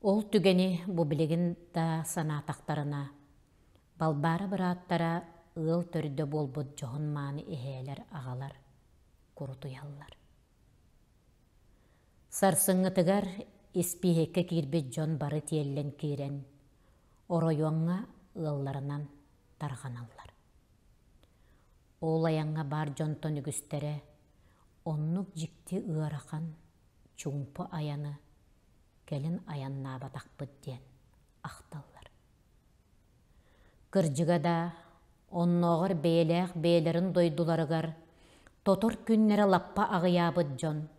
Ол түгэни бу билигин да санаатахтарына, Балбаара бырааттара ыал төрдө буолбут дьоһун-мааны эһээлэр аҕалар курутуйаллар. Сарсыҥҥытыгар испииһэккэ киирбит дьон бары тиэллэн киирэн, оройуоҥҥа ыалларынан тарҕаналлар. Ол айаҥҥа баар дьонтон үгүстэрэ оннук дьикти ыарахан, чуумпу айаны кэлин айаннаабатахпыт диэн ахталлар. Кырдьыга да, оннооҕор бэйэлээх бэйэлэрин дойдуларыгар тотор күннэрэ лаппа аҕыйаабыт дьон.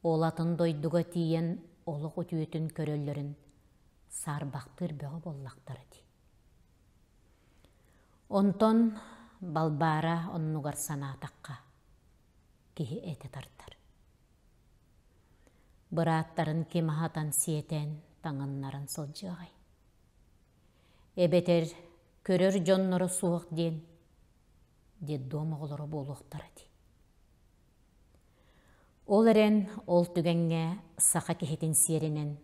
Ол атын дойдуга тиийэн олох үтүөтүн көрөллөрүн саарбахтыыр бөҕө буоллахтара дии. Онтон Балбаара оннугар санаатахха, киһи этэ тардар. Бырааттарын ким аһатан сиэтэн таҥыннаран сылдьыаҕай? Эбэтэр көрөр дьонноро суох диэн детдом оҕолоро буолуохтара дии. Ол эрэн ол түгэҥҥэ саха киһитин сиэринэн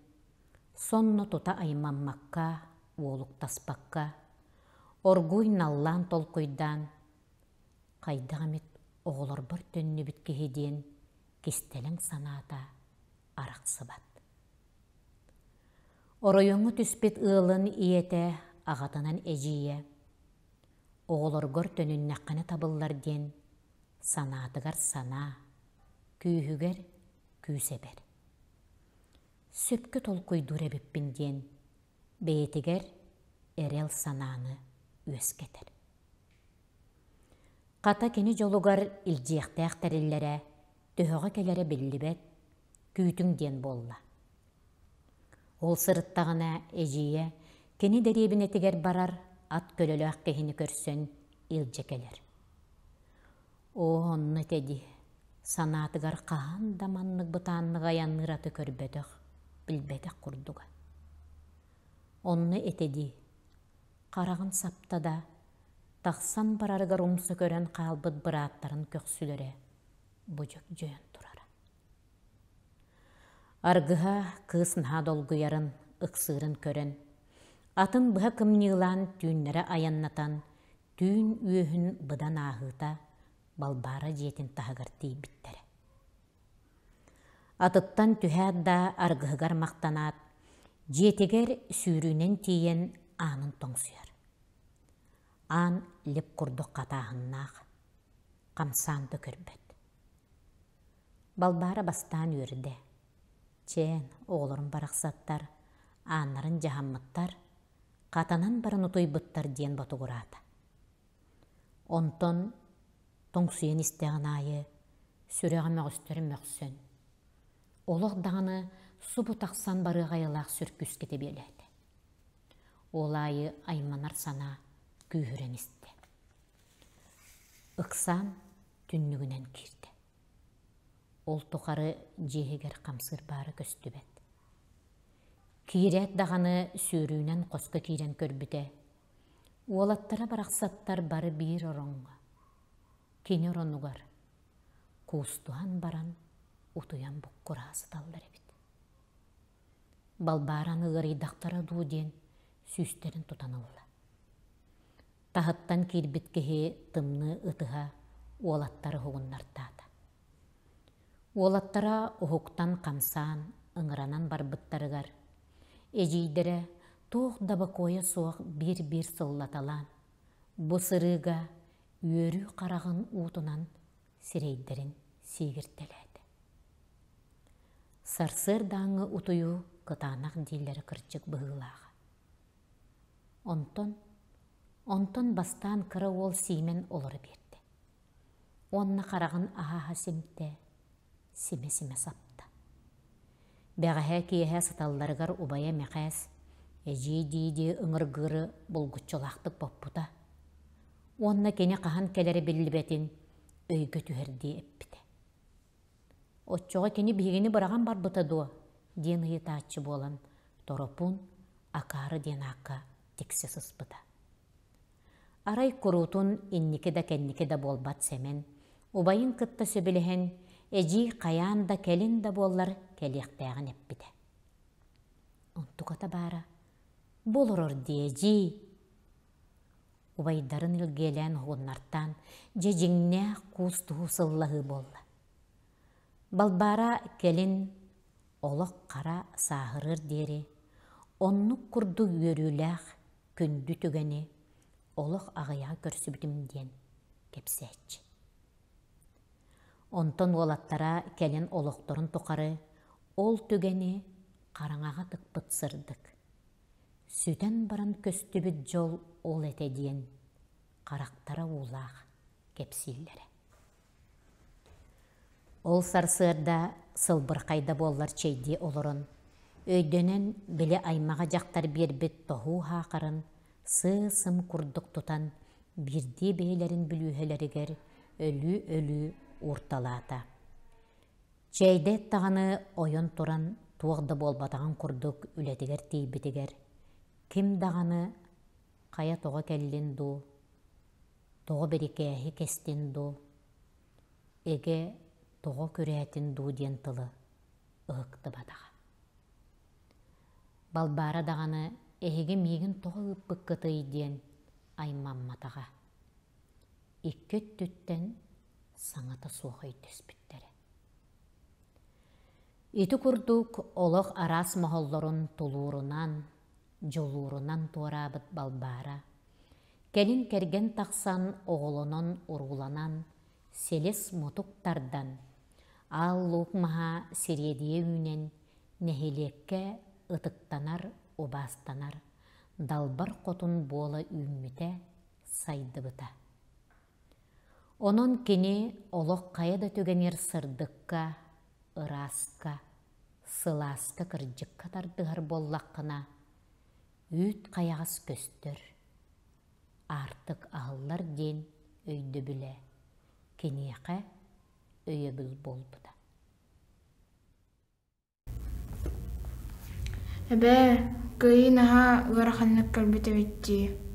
сонно тута аймаммакка, уолуктаспакка, оргууй наллаан толкуйдаан, хайдах эмит оҕолорбор төннүбүт киһи диэн кистэлэҥ санаата арахсыбат. Оройуоҥҥа түспүт ыалын ийэтэ аҕатынан эдьиийэ оҕолоргор төнүннэххинэ табыллар диэн санаатыгар санаа, күүһүгэр күүс эбэр. Сөпкө толкуйдуур эбиппин диэн бэйэтигэр эрэл санааны үөскэтэр. Хата кини дьолугар илдьиэхтээх тэриллэрэ төһөҕө кэлэрэ биллибэт, күүтүҥ диэн буолла. Ол сырыттаҕына эдьиийэ кини дэриэбинэтигэр барар ат көлөлөөх киһини көрсөн илдьэ кэлэр. Оо, онно этэ дии, санаатыгар хаһан да маннык бытааннык айанныыр аты көрбөтөх, билбэтэх курдуга. Онно этэ дии, хараҕын сапта да, тахсан барарыгар умса көрөн хаалбыт бырааттарын көхсүлэрэ бу дьөгдьөйөн турара. Аргыһа кыыс наһаа долгуйарын, ыксыырын көрөн, атын быһа кымньыылаан түүннэрэ айаннатан, түүн үөһүн быдан ааһыыта Балбаара дьиэтин таһыгар тиийбиттэрэ. Атыттан түһээт да аргыһыгар махтанаат, дьиэтигэр сүүрүүнэн тиийэн аанын тоҥсуйар. Аан лип курдук хатааһыннаах, хамсаан да көрбөт. Балбаара бастаан үөрдэ. Чээн, оҕолорум барахсаттар, ааннарын дьаһаммыттар, хатанан баран утуйбуттар диэн ботугураата. Онтон тоҥсуйан истэҕин аайы сүрэҕэ мөҕүстэр мөхсөн, олох даҕаны субу тахсан барыах айылаах сүр күүскэ тэбиэлээтэ. Ол аайы айманар санаа күүһүрэн истэ. Ыксаан түннүгүнэн киирдэ. Ол тухары дьиэ иһигэр хамсыыр баара көстүбэт. Киирээт даҕаны сүүрүүнэн хоско киирэн көрбүтэ, уолаттара барахсаттар бары биир ороҥҥо, кини оронугар, куустуһан баран утуйан буккураа сыталлар эбит. Балбаараны ыарыйдахтара дуу диэн сүүстэрин тутан ылла. Таһыттан киирбит киһи тымныы ытыһа уолаттары уһугуннартаата. Уолаттара уһуктан хамсаан ыҥыранан барбыттарыгар, эдьиийдэрэ туох да бокуойа суох биир-биир сыллаталаан, бу сырыыга үөрүү хараҕын уутунан сирэйдэрин сиигиртэлээтэ. Сарсыардааҥҥы утуйуу кытаанах дииллэрэ кырдьык быһыылааҕа. Онтон, онтон бастаан кыра уол Сиимэн олоро биэрдэ. Уонна хараҕын аһааһа симтэ, симэ-симэ сапта. Бэҕэһээ киэһэ сыталларыгар убайа Мэхээс эдьиий дии-дии ыҥыргыыры булгуччулаахтык боппута. Уонна кини хаһан кэлэрэ биллибэтин өйгө түһэрдии эппитэ. Оччоҕо кини биһигини быраҕан барбыта дуо? диэн ыйытааччы буолан Торопуун акаары диэн аакка тиксэ сыспыта. Арай куруутун инники да кэнники да буолбат Сэмэн, убайын кытта сөбүлэһэн, эдьиий хайаан да кэлин да буоллар кэлиэхтээҕин эппитэ. Онтуката баара, бу олорор дии эдьиий Убайдарын илгиэлээн уһугуннартаан, дьэ дьиҥнээх куустуһуу сыллаһыы буолла. Балбаара кэлин олох хара сааһырыар диэри оннук курдук үөрүүлээх күндү түгэни олох аҕыйаҕы көрсүбүтүм диэн кэпсээччи. Онтон уолаттара кэлин олохторун тухары ол түгэни хараҥаҕа тыкпыт сырдык, Сүтэн баран көстүбүт дьол ол этэ диэн харахтара уулаах кэпсииллэрэ. Ол сарсыарда сылбырхайда буоллар чэйдии олорон, өйдөнөн били аймаҕа дьахтар биэрбит тоһуу хаахарын сыы-сым курдук тутан биирдии бэйэлэрин бүлүүһэлэригэр өлүү-өлүү уурталаата. Чэйдээт даҕаны ойон туран туох да буолбатаҕын курдук үлэтигэр тиийбитигэр ким даҕаны хайа тоҕо кэллин дуу, тоҕо бирикээһи кэстин дуу, эгэ тоҕо күрээтин дуу диэн тылы ыһыктыбатаҕа. Балбаара даҕаны эһиги миигин тоҕо ыыппыккытый диэн аймамматаҕа. Икки өттүттэн саҥата суох өйдөспүттэрэ. Ити курдук олох араас моһоллорун тулуурунан, дьулуурунан туораабыт Балбаара, кэлин кэргэн тахсан оҕолонон-урууланан, силис-мутук тардан, Аал Луук маһа сириэдийэ үүнэн, нэһилиэккэ ытыктанар, убаастанар далбар хотун буола үүммүтэ, сайдыбыта. Онон кини олох хайа да түгэнигэр сырдыкка, ырааска, сылааска кырдьыкка тардыһар буоллаххына, үүт хайаҕас көстөр, аартык аһыллар диэн өйдөбүлэ киниэхэ өйөбүл буолбута. Эбээ, кыайыы наһаа ыараханнык кэлбит эбит дии.